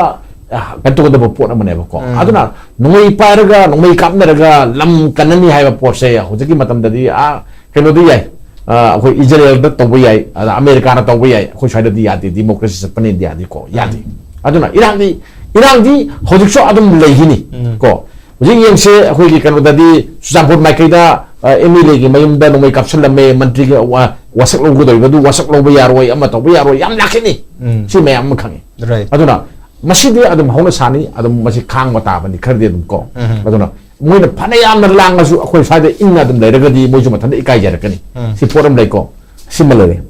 ꯑ, ꯀꯩꯅꯣ ꯇꯧꯒꯗꯕ ꯄꯣꯠ ꯑꯃꯅꯦꯕꯀꯣ꯫ ꯎꯝ꯫ ꯑꯗꯨꯅ ꯅꯣꯡꯃꯩ ꯄꯥꯏꯔꯒ, ꯅꯣꯡꯃꯩ ꯀꯥꯞꯅꯔꯒ ꯂꯝ ꯀꯟꯅꯅꯤ ꯍꯥꯏꯕ ꯄꯣꯠꯁꯦ ꯍꯧꯖꯤꯛꯀꯤ ꯃꯇꯝꯗꯗꯤ, ꯑ, ꯀꯩꯅꯣꯗꯤ ꯌꯥꯏ, ꯑ, ꯑꯩꯈꯣꯏ ꯏꯖꯔꯦꯜꯗ ꯇꯧꯕ ꯌꯥꯏ, ꯑꯗ ꯑꯃꯦꯔꯤꯀꯥꯗ ꯇꯧꯕ ꯌꯥꯏ, ꯑꯩꯈꯣꯏ ꯁ꯭ꯋꯥꯏꯗꯗꯤ ꯌꯥꯗꯦ, democracy ꯆꯠꯄꯅ ꯏꯟꯗꯤꯌꯥꯗꯤꯀꯣ, ꯌꯥꯗꯦ꯫ ꯎꯝ꯫ ꯑꯗꯨꯅ ꯏꯔꯥꯡꯗꯤ, ꯏꯔꯥꯡꯗꯤ ꯍꯧꯖꯤꯛꯁꯨ ꯑꯗꯨꯝ ꯂꯩꯈꯤꯅꯤ ꯎꯝ꯫ ꯀꯣ꯫ ꯍꯧꯖꯤꯛ ꯌꯦꯡꯁꯦ, ꯑꯩꯈꯣꯏꯒꯤ ꯀꯩꯅꯣꯗꯗꯤ ꯆꯨꯔꯆꯥꯟꯄꯨꯔ ꯃꯥꯏꯀꯩꯗ, ꯑ, ꯑꯦꯝ ꯑꯦꯜ ꯑꯦꯒꯤ ꯃꯌꯨꯝꯗ ꯅꯣꯡꯃꯩ ꯀꯥꯞꯁꯤꯜꯂꯝꯃꯦ, ꯃꯟꯇ꯭ꯔꯤꯒꯤ ꯋꯥ-, ꯋꯥꯁꯛ ꯂꯧꯒꯗꯧꯔꯤꯕ ꯑꯗꯨ ꯋꯥꯁꯛ ꯂꯧꯕ ꯌꯥꯔꯣꯏ, ꯑꯃ ꯇꯧꯕ ꯌꯥꯔꯣꯏ, ꯌꯥꯝ ꯂꯥꯛꯈꯤꯅꯤ꯫ ꯎꯝ꯫ ꯁꯤ ꯃꯌꯥꯝ ꯑꯃ ꯈꯪꯉꯤ꯫ Right. ꯑꯗꯨꯅ ꯃꯁꯤꯗꯤ ꯑꯗꯨꯝ ꯍꯧꯅ ꯁꯥꯅꯤ, ꯑꯗꯨꯝ ꯃꯁꯤ ꯈꯥꯡꯕ ꯇꯥꯕꯅꯤ ꯈꯔꯗꯤ ꯑꯗꯨꯝ ꯀꯣ꯫ ꯎꯝ꯫ ꯑꯗꯨꯅ ꯃꯣꯏꯅ ꯐꯅ ꯌꯥꯝꯅ ꯂꯥꯡꯉꯁꯨ ꯑꯩꯈꯣꯏ ꯁ꯭ꯋꯥꯏꯗ ꯏꯪꯅ ꯑꯗꯨꯝ ꯂꯩꯔꯒꯗꯤ ꯃꯣꯏꯁꯨ ꯃꯊꯟꯇ ꯏꯀꯥꯏꯖꯔꯛꯀꯅꯤ꯫ ꯎꯝ꯫ ꯁꯤ ꯄꯣꯠ ꯑꯃ ꯂꯩꯀꯣ, ꯁꯤꯃ ꯂꯩꯔꯦ꯫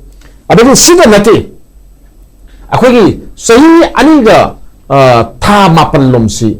ꯑꯗꯒꯤ ꯁꯤꯗ ꯅꯠꯇꯦ, ꯑꯩꯈꯣꯏꯒꯤ ꯆꯍꯤ ꯑꯅꯤꯒ, ꯑ, ꯊꯥ ꯃꯥꯄꯜ ꯂꯣꯝꯁꯤ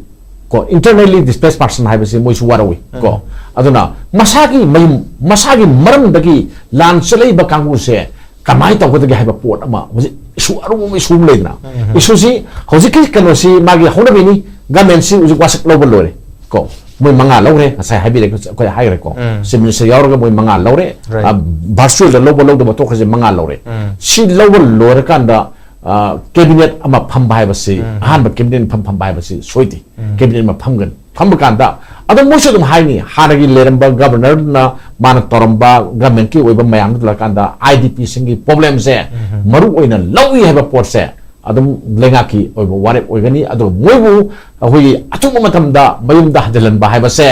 ꯀꯣ, internally displaced person ꯍꯥꯏꯕꯁꯤ ꯃꯣꯏꯁꯨ ꯋꯥꯔꯧꯏ ꯀꯣ꯫ ꯎꯝ꯫ ꯑꯗꯨꯅ ꯃꯁꯥꯒꯤ ꯃꯌꯨꯝ, ꯃꯁꯥꯒꯤ ꯃꯔꯝꯗꯒꯤ ꯂꯥꯟ ꯆꯦꯜꯂꯛꯏꯕ ꯀꯥꯡꯕꯨꯁꯦ ꯀꯃꯥꯏꯅ ꯇꯧꯒꯗꯒꯦ ꯍꯥꯏꯕ ꯄꯣꯠ ꯑꯃ ꯍꯧꯖꯤꯛ issue, ꯑꯔꯨꯕ issue ꯑꯃ ꯂꯩꯗꯅ꯫ ꯎꯝ꯫ Issue ꯁꯤ ꯍꯧꯖꯤꯛꯀꯤ ꯀꯩꯅꯣꯁꯤ ꯃꯥꯒꯤ ꯍꯧꯅꯕꯤꯅꯤ, government ꯁꯤ ꯍꯧꯖꯤꯛ ꯋꯥꯁꯛ ꯂꯧꯕ ꯂꯣꯏꯔꯦ ꯀꯣ꯫ ꯃꯣꯏ ꯃꯉꯥ ꯂꯧꯔꯦ, ꯉꯁꯥꯏ ꯍꯥꯏꯕꯤꯔꯦ, ꯑꯩꯈꯣꯏ ꯍꯥꯏꯈ꯭ꯔꯦꯀꯣ꯫ ꯎꯝ꯫ Chief Minister ꯌꯥꯎꯔꯒ ꯃꯣꯏ ꯃꯉꯥ ꯂꯧꯔꯦ꯫ Right. ꯑ, virtual ꯗ ꯂꯧꯕ ꯂꯧꯗꯕ ꯇꯣꯛꯈ꯭ꯔꯁꯦ, ꯃꯉꯥ ꯂꯧꯔꯦ꯫ ꯎꯝ꯫ ꯁꯤ ꯂꯧꯕ ꯂꯣꯏꯔꯀꯥꯟꯗ, ꯑ, cabinet ꯑꯃ ꯐꯝꯕ ꯍꯥꯏꯕꯁꯤ, ꯎꯝ꯫ ꯑꯍꯥꯟꯕ cabinet ꯐꯝ-, ꯐꯝꯕ ꯍꯥꯏꯕꯁꯤ ꯁꯣꯏꯗꯦ꯫ ꯎꯝ꯫ Cabinet ꯑꯃ ꯐꯝꯒꯅꯤ꯫ ꯐꯝꯕ ꯀꯥꯟꯗ ꯑꯗꯨꯝ ꯃꯣꯏꯁꯨ ꯑꯗꯨꯝ ꯍꯥꯏꯅꯤ, ꯍꯥꯟꯅꯒꯤ ꯂꯩꯔꯝꯕ governor ꯅ ꯃꯥꯅ ꯇꯧꯔꯝꯕ government ꯀꯤ ꯑꯣꯏꯕ ꯃꯌꯥꯝꯗꯨ ꯂꯥꯛꯀꯥꯟꯗ I D P ꯁꯤꯡꯒꯤ problem ꯁꯦ ꯎꯝ꯫ ꯃꯔꯨ ꯑꯣꯏꯅ ꯂꯧꯏ ꯍꯥꯏꯕ ꯄꯣꯠꯁꯦ ꯑꯗꯨꯝ ꯂꯩꯉꯥꯛꯀꯤ ꯑꯣꯏꯕ ꯋꯥꯔꯦꯞ ꯑꯣꯏꯒꯅꯤ꯫ ꯑꯗꯨꯒ ꯃꯣꯏꯕꯨ ꯑꯩꯈꯣꯏꯒꯤ ꯑꯊꯨꯕ ꯃꯇꯝꯗ ꯃꯌꯨꯝꯗ ꯍꯟꯖꯤꯜꯍꯟꯕ ꯍꯥꯏꯕꯁꯦ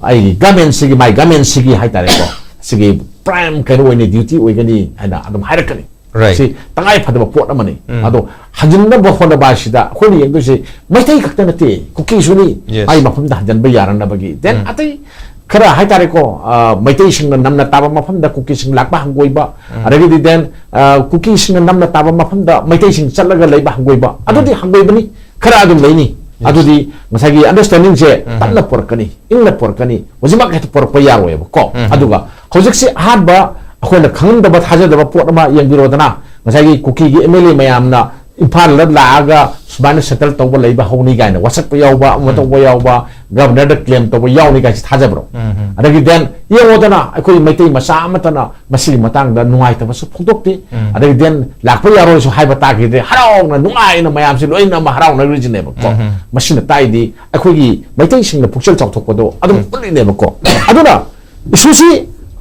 ꯑꯩꯒꯤ government ꯁꯤꯒꯤ, my government ꯁꯤꯒꯤ ꯍꯥꯏꯇꯥꯔꯦꯀꯣ, ꯁꯤꯒꯤ prime ꯀꯩꯅꯣ ꯑꯣꯏꯅ duty ꯑꯣꯏꯒꯅꯤ ꯍꯥꯏꯅ ꯑꯗꯨꯝ ꯍꯥꯏꯔꯛꯀꯅꯤ꯫ Right. ꯁꯤ ꯇꯉꯥꯏ ꯐꯗꯕ ꯄꯣꯠ ꯑꯃꯅꯤ꯫ ꯎꯝ꯫ ꯑꯗꯣ ꯍꯟꯖꯤꯟꯅꯕ ꯍꯣꯠꯅꯕ ꯍꯥꯏꯁꯤꯗ ꯑꯩꯈꯣꯏꯅ ꯌꯦꯡꯗꯣꯏꯁꯦ ꯃꯩꯇꯩ ꯈꯛꯇ ꯅꯠꯇꯦ, ꯀꯨꯀꯤꯁꯨꯅꯤ꯫ Yes. ꯃꯥꯒꯤ ꯃꯐꯝꯗ ꯍꯟꯖꯤꯟꯕ ꯌꯥꯔꯅꯕꯒꯤ꯫ Then ꯎꯝ꯫ ꯑꯇꯩ ꯈꯔ ꯍꯥꯏꯇꯥꯔꯦꯀꯣ, ꯑ, ꯃꯩꯇꯩꯁꯤꯡꯅ ꯅꯝꯅ ꯇꯥꯕ ꯃꯐꯝꯗ ꯀꯨꯀꯤꯁꯤꯡ ꯂꯥꯛꯄ ꯍꯪꯒꯣꯏꯕ, ꯎꯝ꯫ ꯑꯗꯒꯤꯗꯤ then, ꯑ, ꯀꯨꯀꯤꯁꯤꯡꯅ ꯅꯝꯅ ꯇꯥꯕ ꯃꯐꯝꯗ ꯃꯩꯇꯩꯁꯤꯡ ꯆꯠꯂꯒ ꯂꯩꯕ ꯍꯪꯒꯣꯏꯕ, ꯑꯗꯨꯗꯤ ꯎꯝ꯫ ꯍꯪꯒꯣꯏꯕꯅꯤ, ꯈꯔ ꯑꯗꯨꯝ ꯂꯩꯅꯤ꯫ Yes. ꯑꯗꯨꯗꯤ ꯉꯁꯥꯏꯒꯤ understanding ꯁꯦ ꯎꯝ꯫ ꯇꯞꯅ ꯄꯨꯔꯛꯀꯅꯤ, ꯏꯪꯅ ꯄꯨꯔꯛꯀꯅꯤ, ꯍꯧꯖꯤꯛꯃꯛ ꯍꯦꯛꯇ ꯄꯨꯔꯛꯄ ꯌꯥꯔꯣꯏꯕꯀꯣ꯫ ꯎꯝ꯫ ꯑꯗꯨꯒ ꯍꯧꯖꯤꯛꯁꯤ ꯑꯍꯥꯟꯕ ꯑꯩꯈꯣꯏꯅ ꯈꯪꯗꯕ ꯊꯥꯖꯗꯕ ꯄꯣꯠ ꯑꯃ ꯌꯦꯡꯕꯤꯔꯣꯗꯅ, ꯉꯁꯥꯏꯒꯤ ꯀꯨꯀꯤꯒꯤ M L A ꯃꯌꯥꯝꯅ ꯏꯝꯐꯥꯜꯗ ꯂꯥꯛꯑꯒ ꯁꯨꯃꯥꯏꯅ settle ꯇꯧꯕ ꯂꯩꯕ ꯍꯧꯅꯤ ꯀꯥꯏꯅ ꯋꯥꯁꯛꯄ ꯌꯥꯎꯕ, ꯑꯃ ꯎꯝ꯫ ꯇꯧꯕ ꯌꯥꯎꯕ, governor ꯗ claim ꯇꯧꯕ ꯌꯥꯎꯅꯤ ꯀꯥꯏꯁꯤ ꯊꯥꯖꯕ꯭ꯔꯣ? ꯎꯝ, ꯎꯝ꯫ ꯑꯗꯒꯤ then ꯌꯦꯡꯉꯣꯗꯅ, ꯑꯩꯈꯣꯏ ꯃꯩꯇꯩ ꯃꯆꯥ ꯑꯃꯠꯇꯅ ꯃꯁꯤꯒꯤ ꯃꯇꯥꯡꯗ ꯅꯨꯡꯉꯥꯏꯇꯕꯁꯨ ꯐꯣꯡꯗꯣꯛꯇꯦ꯫ ꯎꯝ꯫ ꯑꯗꯒꯤ then ꯂꯥꯛꯄ ꯌꯥꯔꯣꯏꯁꯨ ꯍꯥꯏꯕ ꯇꯥꯈꯤꯗ꯭ꯔꯦ, ꯍꯔꯥꯎꯅ ꯅꯨꯡꯉꯥꯏꯅ ꯃꯌꯥꯝꯁꯤ ꯂꯣꯏꯅ ꯑꯃ ꯍꯔꯥꯎꯅꯔꯤꯁꯤꯅꯦꯕꯀꯣ꯫ ꯎꯝ, ꯎꯝ꯫ ꯃꯁꯤꯅ ꯇꯥꯛꯏꯗꯤ ꯑꯩꯈꯣꯏꯒꯤ ꯃꯩꯇꯩꯁꯤꯡꯅ ꯄꯨꯛꯆꯦꯜ ꯆꯥꯎꯊꯣꯛꯄꯗꯣ ꯑꯗꯨꯝ ꯎꯝ꯫ ꯎꯠꯂꯤꯅꯦꯕꯀꯣ꯫ ꯑꯗꯨꯅ issue ꯁꯤ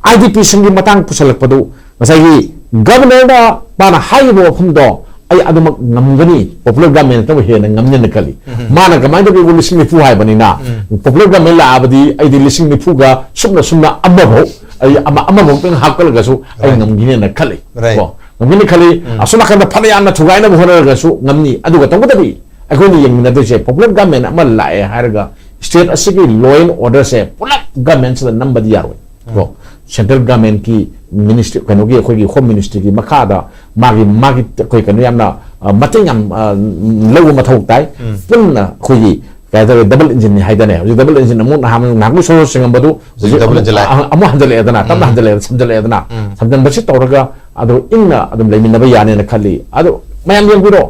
I D P ꯁꯤꯡꯒꯤ ꯃꯇꯥꯡ ꯄꯨꯁꯜꯂꯛꯄꯗꯨ, ꯉꯁꯥꯏꯒꯤ governor ꯅ ꯃꯥꯅ ꯍꯥꯏꯔꯤꯕ ꯋꯥꯐꯝꯗꯣ ꯑꯩ ꯑꯗꯨꯃꯛ ꯉꯝꯒꯅꯤ, popular government ꯅ ꯍꯦꯟꯅ ꯉꯝꯅꯤꯅ ꯈꯜꯂꯤ꯫ ꯎꯝ꯫ ꯃꯥꯅ ꯀꯃꯥꯏꯅ ꯇꯧꯒꯦꯕꯨ ꯂꯤꯁꯤꯡ ꯅꯤꯐꯨ ꯍꯥꯏꯕꯅꯤꯅ, ꯎꯝ꯫ Popular government ꯂꯥꯛꯑꯕꯗꯤ ꯑꯩꯗꯤ ꯂꯤꯁꯤꯡ ꯅꯤꯐꯨꯒ ꯁꯨꯞꯅ ꯁꯨꯞꯅ ꯑꯃꯐꯧ, ꯑꯩ ꯑꯃ, ꯑꯃꯐꯧꯇꯪ ꯍꯥꯞꯀꯠꯂꯒꯁꯨ ꯑꯩ Right. ꯉꯝꯒꯅꯤꯅ ꯈꯜꯂꯤ꯫ Right. ꯀꯣ? ꯉꯝꯒꯅꯤ ꯈꯜꯂꯤ꯫ ꯎꯝ꯫ ꯑꯁꯣꯝ ꯅꯥꯀꯟꯗ ꯐꯅ ꯌꯥꯝꯅ ꯊꯨꯒꯥꯏꯅꯕ ꯍꯣꯠꯅꯔꯒꯁꯨ ꯉꯝꯅꯤ꯫ ꯑꯗꯨꯒ ꯇꯧꯕꯇꯕꯨ ꯑꯩꯈꯣꯏꯅ ꯌꯦꯡꯃꯤꯟꯅꯗꯣꯏꯁꯦ, ꯄꯣꯄꯨꯂꯔ ꯒꯃꯦꯟ ꯑꯃ ꯂꯥꯛꯑꯦ ꯍꯥꯏꯔꯒ ꯁ꯭ꯇꯦꯠ ꯑꯁꯤꯒꯤ ꯂꯣ ꯑꯦꯟ ꯑꯣꯔꯗꯔꯁꯦ ꯄꯨꯂꯞ ꯒꯃꯦꯟꯁꯤꯗ ꯅꯝꯕꯗꯤ ꯌꯥꯔꯣꯏ꯫ ꯀꯣ, ꯁꯦꯟꯇ꯭ꯔꯦꯜ ꯒꯃꯦꯟꯀꯤ ꯃꯤꯅꯤꯁꯇ꯭ꯔꯤ, ꯀꯩꯅꯣꯒꯤ, ꯑꯩꯈꯣꯏꯒꯤ ꯍꯣꯝ ꯃꯤꯅꯤꯁꯇ꯭ꯔꯤꯒꯤ ꯃꯈꯥꯗ ꯃꯥꯒꯤ, ꯃꯥꯒꯤ ꯑꯩꯈꯣꯏ ꯀꯩꯅꯣ ꯌꯥꯝꯅ, ꯑ, ꯃꯇꯦꯡ ꯌꯥꯝ, ꯑ, ꯂꯧꯕ ꯃꯊꯧ ꯇꯥꯏ꯫ ꯎꯝ꯫ ꯄꯨꯟꯅ ꯑꯩꯈꯣꯏꯒꯤ ꯀꯩ ꯍꯥꯏꯇꯥꯔꯦ, ꯗꯕꯜ ꯏꯟꯖꯤꯟꯅꯤ ꯍꯥꯏꯗꯅꯦ꯫ ꯍꯧꯖꯤꯛ ꯗꯕꯜ ꯏꯟꯖꯤꯟ ꯑꯃꯨꯛ ꯅꯍꯥꯟ, ꯅꯍꯥꯟꯃꯨꯛ ꯁꯣꯔ ꯁꯤꯡꯉꯝꯕꯗꯣ ꯍꯧꯖꯤꯛ ꯍꯧꯖꯤꯛ ꯗꯕꯜ ꯏꯟꯖꯤꯟ ꯂꯥꯛꯑꯦ꯫ ꯑꯃꯨꯛ, ꯑꯃꯨꯛ ꯍꯟꯖꯜꯂꯛꯑꯦꯗꯅ, ꯇꯞꯅ ꯎꯝ꯫ ꯍꯟꯖꯜꯂꯛꯑꯦꯗꯅ, ꯁꯝꯖꯜꯂꯛꯑꯦꯗꯅ꯫ ꯎꯝ꯫ ꯁꯝꯖꯟꯕꯁꯤ ꯇꯧꯔꯒ ꯑꯗꯣ ꯏꯪꯅ ꯑꯗꯨꯝ ꯂꯩꯃꯤꯟꯅꯕ ꯌꯥꯅꯦꯅ ꯈꯜꯂꯤ꯫ ꯑꯗꯣ ꯃꯌꯥꯝ ꯌꯦꯡꯕꯤꯔꯣ,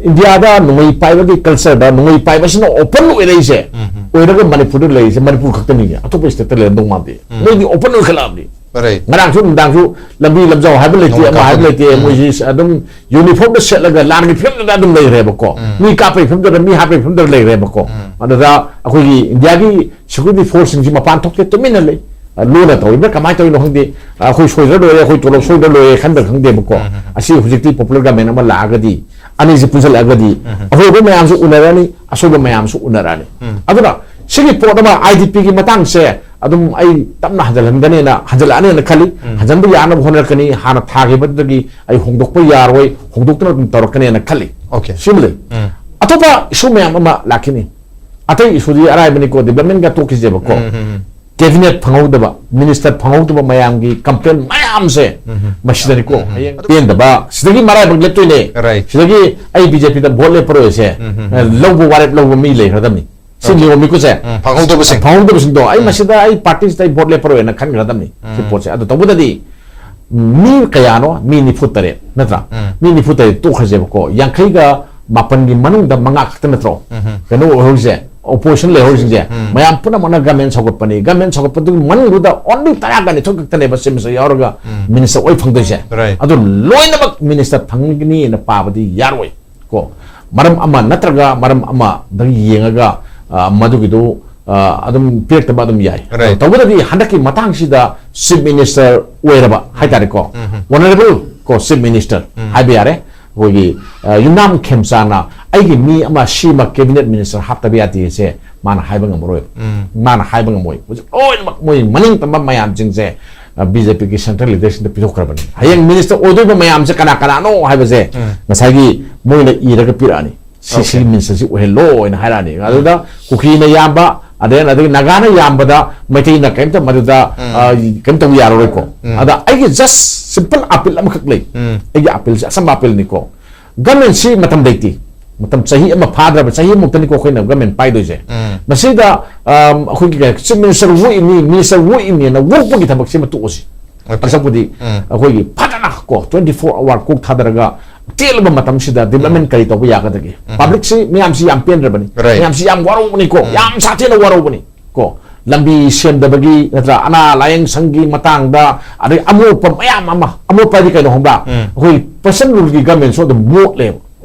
ꯏꯟꯗꯤꯌꯥꯗ ꯅꯣꯡꯃꯩ ꯄꯥꯏꯕꯒꯤ ꯀꯜꯆꯔꯗ ꯅꯣꯡꯃꯩ ꯄꯥꯏꯕꯁꯤꯅ ꯑꯣꯄꯟ ꯑꯣꯏꯔꯛꯏꯁꯦ, ꯎꯝ꯫ ꯑꯣꯏꯔꯒ ꯃꯅꯤꯄꯨꯔꯗ ꯂꯩꯔꯤꯁꯦ, ꯃꯅꯤꯄꯨꯔ ꯈꯛꯇꯅꯤꯅꯦ, ꯑꯇꯣꯞꯄ ꯁ꯭ꯇꯦꯠꯇ ꯂꯩꯔꯝꯗꯧ ꯃꯥꯟꯗꯦ꯫ ꯎꯝ꯫ ꯃꯣꯏꯗꯤ ꯑꯣꯄꯟ ꯑꯣꯏꯈꯠꯂꯛꯑꯕꯅꯤ꯫ Right. ꯉꯔꯥꯡꯁꯨ ꯅꯨꯡꯗꯥꯡꯁꯨ ꯂꯝꯕꯤ ꯂꯝꯖꯥꯎ ꯍꯥꯏꯕ ꯂꯩꯇꯦ, ꯅꯣꯡ ꯑꯃ ꯍꯥꯏꯕ ꯀꯥꯞꯄ-, ꯂꯩꯇꯦ, ꯎꯝ꯫ ꯃꯣꯏꯁꯤ ꯑꯗꯨꯝ ꯌꯨꯅꯤꯐꯣꯔꯝꯗ ꯁꯦꯠꯂꯒ ꯂꯥꯟꯒꯤ ꯐꯤꯕꯝꯗꯨꯗ ꯑꯗꯨꯝ ꯂꯩꯈ꯭ꯔꯦꯕꯀꯣ꯫ ꯎꯝ꯫ ꯃꯤ ꯀꯥꯞꯄꯒꯤ ꯐꯤꯕꯝꯗꯨꯗ, ꯃꯤ ꯍꯥꯠꯄꯒꯤ ꯐꯤꯕꯝꯗꯨꯗ ꯂꯩꯈ꯭ꯔꯦꯕꯀꯣ꯫ ꯎꯝ꯫ ꯑꯗꯨꯗ ꯑꯩꯈꯣꯏꯒꯤ ꯏꯟꯗꯤꯌꯥꯒꯤ ꯁꯦꯀ꯭ꯌꯨꯔꯤꯇꯤ ꯐꯣꯔꯁꯁꯤꯡꯁꯤ ꯃꯄꯥꯟ ꯊꯣꯛꯇꯦ, ꯇꯨꯃꯤꯟꯅ ꯂꯩ꯫ ꯑ, ꯂꯣꯟꯅ ꯇꯧꯔꯤꯕ꯭ꯔꯥ, ꯀꯃꯥꯏꯅ ꯇꯧꯔꯤꯅꯣ ꯈꯪꯗꯦ꯫ ꯑ, ꯑꯩꯈꯣꯏ ꯁꯣꯏꯗ꯭ꯔ ꯂꯣꯏꯔꯦ, ꯑꯩꯈꯣꯏ ꯇꯣꯂꯣꯞ ꯁꯣꯏꯗ꯭ꯔ ꯂꯣꯏꯔꯦ ꯈꯟꯕ꯭ꯔꯥ ꯈꯪꯗꯦꯕꯀꯣ꯫ ꯎꯝ, ꯎꯝ, ꯎꯝ꯫ ꯑꯁꯤ ꯍꯧꯖꯤꯛꯇꯤ ꯄꯣꯄꯨꯂꯔ ꯒꯃꯦꯟ ꯑꯃ ꯂꯥꯛꯑꯒꯗꯤ, ꯑꯅꯤꯁꯤ ꯄꯨꯟꯁꯤꯜꯂꯛꯑꯒꯗꯤ, ꯎꯝ, ꯎꯝ꯫ ꯑꯐꯕ ꯃꯌꯥꯝꯁꯨ ꯎꯅꯔꯅꯤ, ꯑꯁꯣꯏꯕ ꯃꯌꯥꯝꯁꯨ ꯎꯅꯔꯛꯑꯅꯤ꯫ ꯎꯝ꯫ ꯑꯗꯨꯅ ꯁꯤꯒꯤ ꯄꯣꯠ ꯑꯃ, ꯑꯥꯏ ꯗꯤ ꯄꯤꯒꯤ ꯃꯇꯥꯡꯁꯦ ꯑꯗꯨꯝ ꯑꯩ ꯇꯞꯅ ꯍꯟꯖꯤꯜꯍꯟꯒꯅꯦꯅ, ꯍꯟꯖꯤꯜꯂꯛꯑꯅꯦꯅ ꯈꯜꯂꯤ꯫ ꯎꯝ꯫ ꯍꯟꯖꯤꯟꯕ ꯌꯥꯅꯕ ꯍꯣꯠꯅꯔꯛꯀꯅꯤ꯫ ꯍꯥꯟꯅ ꯊꯥꯈꯤꯕꯗꯒꯤ ꯑꯩ ꯍꯣꯡꯗꯣꯛꯄ ꯌꯥꯔꯣꯏ, ꯍꯣꯡꯗꯣꯛꯇꯅ ꯑꯗꯨꯝ ꯇꯧꯔꯛꯀꯅꯦꯅ ꯈꯜꯂꯤ꯫ Okay. ꯁꯤꯃ ꯂꯩ꯫ ꯎꯝ꯫ ꯑꯇꯣꯞꯄ ꯏꯁꯨ ꯃꯌꯥꯝ ꯑꯃ ꯂꯥꯛꯈꯤꯅꯤ꯫ ꯑꯇꯩ ꯏꯁꯨꯗꯤ ꯑꯔꯥꯏꯕꯅꯤꯀꯣ, ꯗꯤꯕ꯭ꯂꯞꯃꯦꯟꯒ ꯇꯣꯛꯈꯤꯁꯦꯕꯀꯣ꯫ ꯎꯝ, ꯎꯝ, ꯎꯝ꯫ ꯀꯦꯕꯤꯅꯦꯠ ꯐꯪꯍꯧꯗꯕ, ꯃꯤꯅꯤꯁꯇꯔ ꯐꯪꯍꯧꯗꯕ ꯃꯌꯥꯝꯒꯤ ꯀꯝꯄ꯭ꯂꯦꯟ ꯃꯌꯥꯝꯁꯦ ꯎꯝ, ꯎꯝ꯫ ꯃꯁꯤꯗꯅꯤꯀꯣ꯫ ꯎꯝ, ꯎꯝ꯫ ꯍꯌꯦꯡ ꯄꯦꯟꯗꯕ, ꯁꯤꯗꯒꯤ ꯃꯔꯥꯏꯕꯛ ꯂꯦꯞꯇꯣꯏꯅꯦ꯫ Right. ꯁꯤꯗꯒꯤ ꯑꯩ ꯕꯤ ꯖꯦ ꯄꯤꯗ ꯚꯣꯠ ꯂꯦꯞꯄꯔꯣꯏꯁꯦ, ꯎꯝ, ꯎꯝ, ꯎꯝ꯫ ꯂꯧꯕ ꯋꯥꯔꯦꯞ ꯂꯧꯕ ꯃꯤ ꯂꯩꯈ꯭ꯔꯗꯕꯅꯤ꯫ ꯁꯤ ꯎꯝ꯫ ꯅꯤꯌꯣꯝꯅꯤꯀꯣ ꯁꯦ꯫ ꯎꯝ, ꯐꯪꯍꯧꯗꯕꯁꯤꯡ꯫ ꯐꯪꯍꯧꯗꯕꯁꯤꯡꯗꯣ, ꯑꯩ ꯎꯝ꯫ ꯃꯁꯤꯗ ꯑꯩ ꯄꯥꯔꯇꯤꯁꯤꯗ ꯑꯩ ꯚꯣꯠ ꯂꯦꯞꯄꯔꯣꯏꯅ ꯈꯟꯈ꯭ꯔꯗꯕꯅꯤ, ꯁꯤ ꯎꯝ꯫ ꯄꯣꯠꯁꯦ꯫ ꯑꯗꯨ ꯇꯧꯕꯗꯗꯤ ꯃꯤ ꯀꯌꯥꯅꯣ? ꯃꯤ ꯅꯤꯐꯨ ꯇꯔꯦꯠ ꯅꯠꯇ꯭ꯔꯥ? ꯎꯝ꯫ ꯃꯤ ꯅꯤꯐꯨ ꯇꯔꯦꯠ ꯇꯣꯛꯈ꯭ꯔꯁꯦꯕꯀꯣ, ꯌꯥꯡꯈꯩꯒ ꯃꯥꯄꯟꯒꯤ ꯃꯅꯨꯡꯗ ꯃꯉꯥ ꯈꯛꯇ ꯅꯠꯇ꯭ꯔꯣ? ꯎꯝ꯫ ꯀꯩꯅꯣ ꯑꯣꯏꯍꯧꯔꯤꯁꯦ, ꯑꯣꯄꯣꯖꯤꯁꯟ ꯂꯩꯍꯧꯔꯤꯁꯤꯡꯁꯦ, ꯎꯝ꯫ ꯃꯌꯥꯝ ꯄꯨꯝꯅꯃꯛꯅ ꯒꯃꯦꯟ ꯁꯧꯒꯠꯄꯅꯤ꯫ ꯒꯃꯦꯟ ꯁꯧꯒꯠꯄꯗꯨꯒꯤ ꯃꯅꯨꯡꯗꯨꯗ ꯑꯣꯟꯂꯤ ꯇꯔꯥꯒ ꯅꯤꯊꯣꯏ ꯈꯛꯇꯅꯦꯕ ꯆꯤꯞ ꯃꯤꯅꯤꯁꯇꯔ ꯌꯥꯎꯔꯒ ꯎꯝ꯫ ꯃꯤꯅꯤꯁꯇꯔ ꯑꯣꯏ ꯐꯪꯗꯣꯏꯁꯦ꯫ Right. ꯑꯗꯨ ꯂꯣꯏꯅꯃꯛ ꯃꯤꯅꯤꯁꯇꯔ ꯐꯪꯒꯅꯤꯅ ꯄꯥꯕꯗꯤ ꯌꯥꯔꯣꯏ꯫ ꯀꯣ, ꯃꯔꯝ ꯑꯃ ꯅꯠꯇ꯭ꯔꯒ ꯃꯔꯝ ꯑꯃꯗꯒꯤ ꯌꯦꯡꯉꯒ, ꯑ, ꯃꯗꯨꯒꯤꯗꯨ, ꯑ, ꯑꯗꯨꯝ ꯄꯤꯔꯛꯇꯕ ꯑꯗꯨꯝ ꯌꯥꯏ꯫ Right. ꯇꯧꯕꯇꯗꯤ ꯍꯟꯗꯛꯀꯤ ꯃꯇꯥꯡꯁꯤꯗ ꯆꯤꯞ ꯃꯤꯅꯤꯁꯇꯔ ꯑꯣꯏꯔꯕ ꯍꯥꯏꯇꯥꯔꯦꯀꯣ, ꯎꯝ, ꯎꯝ꯫ ꯑꯣꯅꯔꯦꯕꯜ ꯀꯣ ꯆꯤꯞ ꯃꯤꯅꯤꯁꯇꯔ ꯎꯝ꯫ ꯍꯥꯏꯕ ꯌꯥꯔꯦ, ꯑꯩꯈꯣꯏꯒꯤ, ꯑ, ꯌꯨꯝꯅꯥꯝ ꯈꯦꯝꯆꯥꯅ ꯑꯩꯒꯤ ꯃꯤ ꯑꯃ ꯁꯤꯃ ꯀꯦꯕꯤꯅꯦꯠ ꯃꯤꯅꯤꯁꯇꯔ ꯍꯥꯞꯇꯕ ꯌꯥꯗꯦꯁꯦ ꯃꯥꯅ ꯍꯥꯏꯕ ꯉꯝꯃꯔꯣꯏꯕ꯫ ꯎꯝ꯫ ꯃꯥꯅ ꯍꯥꯏꯕ ꯉꯝꯃꯣꯏ꯫ ꯍꯧꯖꯤꯛ ꯂꯣꯏꯅꯃꯛ ꯃꯣꯏ ꯃꯅꯤꯡ ꯇꯝꯕ ꯃꯌꯥꯝꯁꯤꯡꯁꯦ, ꯑ, ꯕꯤ ꯖꯦ ꯄꯤꯒꯤ ꯁꯦꯟꯇ꯭ꯔꯦꯜ ꯂꯤꯗꯔꯁꯤꯡꯗ ꯄꯤꯊꯣꯛꯈ꯭ꯔꯕꯅꯤ꯫ ꯍꯌꯦꯡ ꯃꯤꯅꯤꯁꯇꯔ ꯑꯣꯏꯗꯣꯏꯕ ꯃꯌꯥꯝꯁꯦ ꯀꯅꯥ ꯀꯅꯥꯅꯣ ꯍꯥꯏꯕꯁꯦ ꯎꯝ꯫ ꯉꯁꯥꯏꯒꯤ ꯃꯣꯏꯅ ꯏꯔꯒ ꯄꯤꯔꯛꯑꯅꯤ꯫ ꯁꯤ ꯁꯤꯒꯤ ꯃꯤꯅꯤꯁꯇꯔꯁꯤ ꯑꯣꯏꯍꯜꯂꯣ ꯍꯥꯏꯅ ꯍꯥꯏꯔꯛꯑꯅꯤ꯫ ꯑꯗꯨꯗ ꯀꯨꯀꯤꯅ ꯌꯥꯝꯕ, ꯑꯗꯩ ꯑꯗꯒꯤ ꯅꯥꯒꯥꯅ ꯌꯥꯝꯕꯗ ꯃꯩꯇꯩꯅ ꯀꯔꯤꯝꯇ ꯃꯗꯨꯗ ꯑ, ꯀꯔꯤꯝ ꯇꯧꯕ ꯌꯥꯔꯔꯣꯏꯀꯣ꯫ ꯑꯗ ꯑꯩꯒꯤ just simple appeal ꯑꯃꯈꯛ ꯂꯩ꯫ ꯑꯩꯒꯤ appealꯁꯦ ꯑꯆꯝꯕ appealꯅꯤꯀꯣ꯫ ꯒꯃꯦꯟꯁꯤ ꯃꯇꯝ ꯂꯩꯇꯦ꯫ ꯃꯇꯝ ꯆꯍꯤ ꯑꯃ ꯐꯥꯗ꯭ꯔꯕ, ꯆꯍꯤ ꯑꯃꯨꯛꯇꯅꯤꯀꯣ ꯑꯩꯈꯣꯏꯅ ꯒꯃꯦꯟ ꯄꯥꯏꯗꯣꯏꯁꯦ꯫ ꯃꯁꯤꯗ ꯑꯝ, ꯑꯩꯈꯣꯏꯒꯤ ꯀꯩ, ꯆꯤꯐ ꯃꯤꯅꯤꯁꯇꯔ ꯑꯣꯛꯏꯅꯤ, ꯃꯤꯅꯤꯁꯇꯔ ꯑꯣꯛꯏꯅꯤꯅ ꯑꯣꯛꯄꯒꯤ ꯊꯕꯛꯁꯤꯃ ꯇꯣꯛꯑꯁꯤ꯫ ꯑꯁꯛꯄꯨꯗꯤ ꯑꯩꯈꯣꯏꯒꯤ ꯐꯖꯅ ꯀꯣ twenty four hour ꯀꯣꯛ ꯊꯥꯗꯔꯒ ꯇꯦꯜꯂꯕ ꯃꯇꯝꯁꯤꯗ development ꯀꯔꯤ ꯇꯧꯕ ꯌꯥꯒꯗꯒꯦ? ꯄꯕ꯭ꯂꯤꯛꯁꯤ ꯃꯌꯥꯝꯁꯤ ꯌꯥꯝ ꯄꯦꯟꯗ꯭ꯔꯕꯅꯤ, ꯃꯌꯥꯝꯁꯤ ꯌꯥꯝ ꯋꯥꯔꯧꯕꯅꯤ ꯀꯣ, ꯌꯥꯝ ꯁꯥꯊꯤꯅ ꯋꯥꯔꯧꯕꯅꯤ ꯀꯣ꯫ ꯂꯝꯕꯤ ꯁꯦꯝꯗꯕꯒꯤ ꯅꯠꯇ꯭ꯔ, ꯑꯅꯥ ꯂꯥꯌꯦꯡ ꯁꯪꯒꯤ ꯃꯇꯥꯡꯗ, ꯑꯗꯩ ꯑꯃꯣꯠꯄ ꯃꯌꯥꯝ ꯑꯃ, ꯑꯃꯣꯠꯄ ꯍꯥꯏꯗꯤ ꯀꯩꯅꯣ ꯈꯪꯕ꯭ꯔꯥ? ꯑꯩꯈꯣꯏ ꯄ꯭ꯔꯁꯟ ꯔꯨꯜꯒꯤ ꯒꯃꯦꯟꯁꯨ ꯑꯗꯨꯝ ꯃꯣꯠꯂꯦꯕ꯫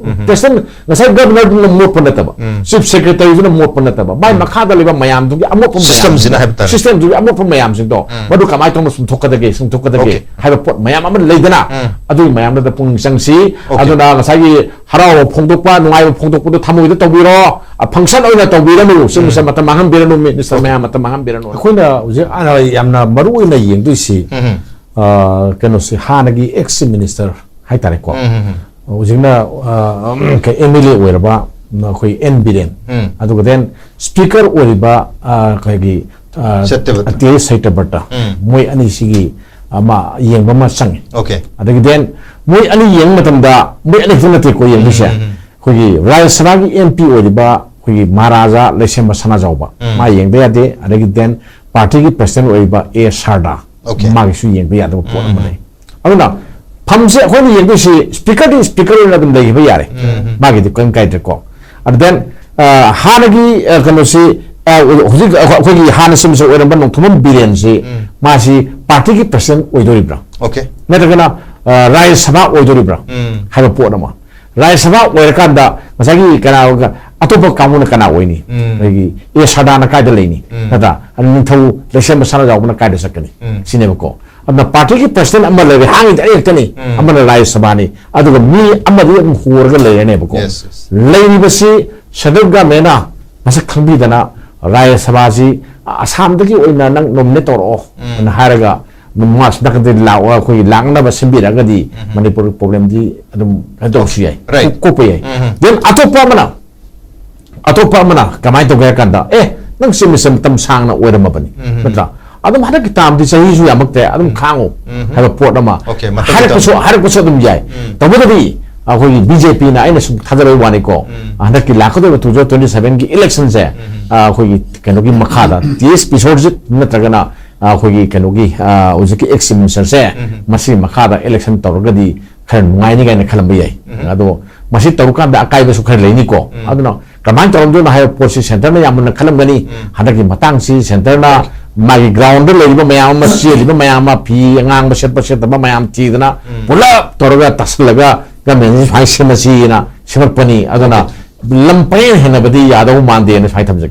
ꯄ꯭ꯔꯁꯟ ꯉꯁꯥꯏ ꯒꯕꯔꯅꯔꯗꯨꯅ ꯃꯣꯠꯄ ꯅꯠꯇꯕ, ꯆꯤꯐ ꯁꯦꯀ꯭ꯔꯦꯇꯔꯤꯗꯨꯅ ꯃꯣꯠꯄ ꯅꯠꯇꯕ, ꯃꯥꯏ ꯃꯈꯥꯗ ꯂꯩꯕ ꯃꯌꯥꯝꯗꯨꯒꯤ ꯑꯃꯣꯠꯄ ꯃꯌꯥꯝꯁꯤꯡꯗꯣ, ꯁꯤꯁꯇꯦꯝꯁꯤꯅ ꯍꯥꯏꯕ ꯇꯥꯔꯦ꯫ ꯁꯤꯁꯇꯦꯝꯗꯨꯒꯤ ꯑꯃꯣꯠꯄ ꯃꯌꯥꯝꯁꯤꯡꯗꯣ ꯃꯗꯨ ꯀꯃꯥꯏꯅ ꯇꯧꯅ ꯆꯨꯝꯊꯣꯛꯀꯗꯒꯦ, ꯆꯨꯝꯊꯣꯛꯀꯗꯒꯦ ꯍꯥꯏꯕ ꯄꯣꯠ ꯃꯌꯥꯝ ꯑꯃ ꯂꯩꯗꯅ, ꯑꯗꯨꯒꯤ ꯃꯌꯥꯝꯗꯨꯗ ꯄꯨꯛꯅꯤꯡ ꯆꯪꯁꯤ꯫ ꯑꯗꯨꯅ ꯉꯁꯥꯏꯒꯤ ꯍꯔꯥꯎꯕ ꯐꯣꯡꯗꯣꯛꯄ, ꯅꯨꯡꯉꯥꯏꯕ ꯐꯣꯡꯗꯣꯛꯄꯗꯣ ꯊꯃꯣꯏꯗ ꯇꯧꯕꯤꯔꯣ꯫ ꯐꯪꯁꯟ ꯑꯣꯏꯅ ꯇꯧꯕꯤꯔꯅꯨ꯫ ꯁꯤ ꯃꯇꯝ ꯃꯥꯡꯍꯟꯕꯤꯔꯅꯨ, ꯃꯤꯅꯤꯁꯇꯔ ꯃꯌꯥꯝ, ꯃꯇꯝ ꯃꯥꯡꯍꯟꯕꯤꯔꯅꯨ꯫ ꯑꯩꯈꯣꯏꯅ ꯍꯧꯖꯤꯛ ꯑ, ꯌꯥꯝꯅ ꯃꯔꯨ ꯑꯣꯏꯅ ꯌꯦꯡꯗꯣꯏꯁꯤ, ꯑ, ꯀꯩꯅꯣꯁꯤ ꯍꯥꯟꯅꯒꯤ ꯑꯦꯛꯁ ꯆꯤꯐ ꯃꯤꯅꯤꯁꯇꯔ ꯍꯥꯏꯇꯥꯔꯦꯀꯣ꯫ ꯍꯧꯖꯤꯛꯅ ꯑꯦꯝ ꯑꯦꯜ ꯑꯦ ꯑꯣꯏꯔꯕ ꯑꯩꯈꯣꯏ ꯑꯦꯟ ꯕꯤꯔꯦꯟ, ꯑꯗꯨꯒ then ꯁ꯭ꯄꯤꯀꯔ ꯑꯣꯏꯔꯤꯕ, ꯑ, ꯑꯩꯈꯣꯏꯒꯤ, ꯑ, ꯁꯇ꯭ꯌꯕ꯭ꯔꯇ꯫ ꯇꯦ ꯁꯇ꯭ꯌꯕ꯭ꯔꯇ, ꯃꯣꯏ ꯑꯅꯤꯁꯤꯒꯤ ꯑꯃ ꯌꯦꯡꯕ ꯑꯃ ꯆꯪꯉꯤ꯫ ꯑꯗꯒꯤ then ꯃꯣꯏ ꯑꯅꯤ ꯌꯦꯡꯕ ꯃꯇꯝꯗ ꯃꯣꯏ ꯑꯅꯤ ꯈꯛꯇ ꯅꯠꯇꯦꯀꯣ ꯌꯦꯡꯗꯣꯏꯁꯦ꯫ ꯑꯩꯈꯣꯏꯒꯤ ꯔꯥꯖ꯭ꯌ ꯁꯚꯥꯒꯤ ꯑꯦꯝ ꯄꯤ ꯑꯣꯏꯔꯤꯕ ꯑꯩꯈꯣꯏꯒꯤ ꯃꯍꯥꯔꯥꯖꯥ ꯂꯩꯁꯦꯝꯕ ꯁꯅꯥꯖꯥꯎꯕ, ꯃꯥ ꯌꯦꯡꯕ ꯌꯥꯗꯦ꯫ ꯑꯗꯒꯤ then ꯄꯥꯔꯇꯤꯒꯤ ꯄ꯭ꯔꯁꯤꯗꯦꯟ ꯑꯣꯏꯔꯤꯕ ꯑꯦ ꯁꯥꯔꯗꯥ, ꯃꯥꯒꯤꯁꯨ ꯌꯦꯡꯕ ꯌꯥꯗꯕ ꯄꯣꯠ ꯑꯃ ꯂꯩ꯫ ꯑꯗꯨꯅ ꯐꯝꯁꯦ ꯑꯩꯈꯣꯏꯅ ꯌꯦꯡꯗꯣꯏꯁꯤ ꯁ꯭ꯄꯤꯀꯔꯗꯤ ꯁ꯭ꯄꯤꯀꯔ ꯑꯣꯏꯅ ꯑꯗꯨꯝ ꯂꯩꯈꯤꯕ ꯌꯥꯔꯦ, ꯃꯥꯒꯤꯗꯤ ꯀꯔꯤꯝ ꯀꯥꯏꯗ꯭ꯔꯦꯀꯣ꯫ ꯑꯗꯨ then, ꯑ, ꯍꯥꯟꯅꯒꯤ, ꯑ, ꯀꯩꯅꯣꯁꯤ, ꯑ, ꯍꯧꯖꯤꯛ ꯑꯩꯈꯣꯏꯒꯤ ꯍꯥꯟꯅ ꯆꯤꯐ ꯃꯤꯅꯤꯁꯇꯔ ꯑꯣꯏꯔꯝꯕ ꯅꯣꯡꯊꯣꯝꯕꯝ ꯕꯤꯔꯦꯟꯁꯤ, ꯃꯥꯁꯤ ꯄꯥꯔꯇꯤꯒꯤ ꯄ꯭ꯔꯁꯤꯗꯦꯟ ꯑꯣꯏꯗꯣꯔꯤꯕ꯭ꯔꯥ, ꯅꯠꯇ꯭ꯔꯒꯅ, ꯑ, ꯔꯥꯖ꯭ꯌ ꯁꯚꯥ ꯑꯣꯏꯗꯣꯔꯤꯕ꯭ꯔꯥ ꯍꯥꯏꯕ ꯄꯣꯠ ꯑꯃ꯫ ꯔꯥꯖ꯭ꯌ ꯁꯚꯥ ꯑꯣꯏꯔꯀꯥꯟꯗ ꯉꯁꯥꯏꯒꯤ ꯀꯅꯥ, ꯑꯇꯣꯞꯄ ꯀꯥꯡꯕꯨꯅ ꯀꯅꯥ ꯑꯣꯏꯅꯤ? ꯑꯩꯈꯣꯏꯒꯤ ꯑꯦ ꯁꯥꯔꯗꯥꯅ ꯀꯥꯏꯗ ꯂꯩꯅꯤ? ꯅꯠꯇ꯭ꯔꯥ? ꯑꯗꯨ ꯅꯤꯡꯊꯧ ꯂꯩꯁꯦꯝꯕ ꯁꯅꯥꯖꯥꯎꯕꯅ ꯀꯥꯏꯗ ꯆꯠꯀꯅꯤ? ꯁꯤꯅꯦꯕꯀꯣ꯫ ꯑꯗꯨꯅ ꯄꯥꯔꯇꯤꯒꯤ ꯄ꯭ꯔꯁꯤꯗꯦꯟ ꯑꯃ ꯂꯩꯔꯦ, ꯍꯥꯡꯉꯤꯗꯤ ꯑꯅꯤꯈꯛꯇꯅꯤ, ꯑꯃꯅ ꯔꯥꯖ꯭ꯌ ꯁꯚꯥꯅꯤ, ꯑꯗꯨꯒ ꯃꯤ ꯑꯃꯗꯤ ꯑꯗꯨꯝ ꯍꯣꯔꯒ ꯂꯩꯔꯅꯦꯕꯀꯣ꯫ Yes, yes. ꯂꯩꯔꯤꯕꯁꯤ ꯁꯦꯟꯇ꯭ꯔꯦꯜ ꯒꯃꯦꯟꯅ ꯃꯁꯛ ꯈꯪꯕꯤꯗꯅ ꯔꯥꯖ꯭ꯌ ꯁꯚꯥꯁꯤ ꯑꯁꯥꯝꯗꯒꯤ ꯑꯣꯏꯅ ꯅꯪ ꯅꯣꯃꯤꯅꯦꯠ ꯇꯧꯔꯛꯑꯣ ꯍꯥꯏꯅ ꯍꯥꯏꯔꯒ ꯃꯥꯁ ꯅꯥꯀꯟꯗ ꯂꯥꯛꯑꯣ, ꯑꯩꯈꯣꯏꯒꯤ ꯂꯥꯛꯅꯕ ꯁꯤꯟꯕꯤꯔꯒꯗꯤ ꯃꯅꯤꯄꯨꯔ problemꯗꯤ ꯑꯗꯨꯝ ꯀꯩꯅꯣ ꯇꯧꯔꯁꯨ ꯌꯥꯏ꯫ Right. ꯀꯣꯛꯄ ꯌꯥꯏ꯫ Then ꯑꯇꯣꯞꯄ ꯑꯃꯅ, ꯑꯇꯣꯞꯄ ꯑꯃꯅ ꯀꯃꯥꯏꯅ ꯇꯧꯒꯦ ꯍꯥꯏ ꯀꯥꯟꯗ, ꯑꯦ, ꯅꯪ Chief Minister ꯃꯇꯝ ꯁꯥꯡꯅ ꯑꯣꯏꯔꯝꯃꯕꯅꯤ, ꯅꯠꯇ꯭ꯔꯥ? ꯑꯗꯨꯝ ꯍꯟꯗꯛꯀꯤ termꯗꯤ ꯆꯍꯤꯁꯨ ꯌꯥꯝꯃꯛꯇꯦ, ꯑꯗꯨꯝ ꯈꯥꯡꯉꯨ ꯍꯥꯏꯕ ꯄꯣꯠ ꯑꯃ Okay, ꯃꯊꯪꯒꯤ ꯍꯥꯏꯔꯛꯄꯁꯨ, ꯍꯥꯏꯔꯛꯄꯁꯨ ꯑꯗꯨꯝ ꯌꯥꯏ꯫ ꯇꯧꯕꯇꯕꯨ ꯑꯩꯈꯣꯏꯒꯤ BJPꯅ, ꯑꯩꯅ ꯁꯨꯝ ꯊꯥꯖꯕꯒꯤ ꯋꯥꯅꯤꯀꯣ, ꯍꯟꯗꯛꯀꯤ ꯂꯥꯛꯀꯗꯧꯔꯤꯕ two thousand twenty sevenꯒꯤ electionꯁꯦ, ꯑꯩꯈꯣꯏꯒꯤ ꯀꯩꯅꯣꯒꯤ ꯃꯈꯥꯗ, T S ꯕꯤꯁ꯭ꯋꯖꯤꯠ ꯅꯠꯇ꯭ꯔꯒꯅ ꯑꯩꯈꯣꯏꯒꯤ ꯀꯩꯅꯣꯒꯤ, ꯑ, ꯍꯧꯖꯤꯛꯀꯤ ex Chief Ministerꯁꯦ, ꯃꯁꯤꯒꯤ ꯃꯈꯥꯗ election ꯇꯧꯔꯒꯗꯤ ꯈꯔ ꯅꯨꯡꯉꯥꯏꯅꯤ ꯀꯥꯏꯅ ꯈꯜꯂꯝꯕ ꯌꯥꯏ꯫ ꯑꯗꯣ ꯃꯁꯤ ꯇꯧꯔꯀꯥꯟꯗ ꯑꯀꯥꯏꯕꯁꯨ ꯈꯔ ꯂꯩꯅꯤꯀꯣ꯫ ꯑꯗꯨꯅ ꯀꯃꯥꯏꯅ ꯇꯧꯔꯝꯗꯣꯏꯅꯣ ꯍꯥꯏꯕ ꯄꯣꯠꯁꯤ centreꯅ ꯌꯥꯝ ꯃꯨꯟꯅ ꯈꯜꯂꯝꯒꯅꯤ꯫ ꯍꯟꯗꯛꯀꯤ ꯃꯇꯥꯡꯁꯤ centreꯅ ꯃꯥꯒꯤ groundꯗ ꯂꯩꯔꯤꯕ ꯃꯌꯥꯝ ꯑꯃ, ꯆꯦꯜꯂꯤꯕ ꯃꯌꯥꯝ ꯑꯃ, ꯐꯤ ꯑꯉꯥꯡꯕ ꯁꯦꯠꯄ ꯁꯦꯠꯇꯕ ꯃꯌꯥꯝ ꯊꯤꯗꯅ ꯄꯨꯂꯞ ꯇꯧꯔꯒ ꯇꯥꯁꯜꯂꯒ governmentꯁꯤ ꯁꯨꯃꯥꯏꯅ ꯁꯦꯝꯃꯁꯤꯅ ꯁꯦꯝꯃꯛꯄꯅꯤ꯫ ꯑꯗꯨꯅ ꯂꯝ ꯄꯪꯍꯦꯟ ꯍꯦꯟꯅꯕꯗꯤ ꯌꯥꯗꯧ ꯃꯥꯟꯗꯦꯅ ꯁꯨꯃꯥꯏꯅ ꯊꯝꯖꯒꯦ꯫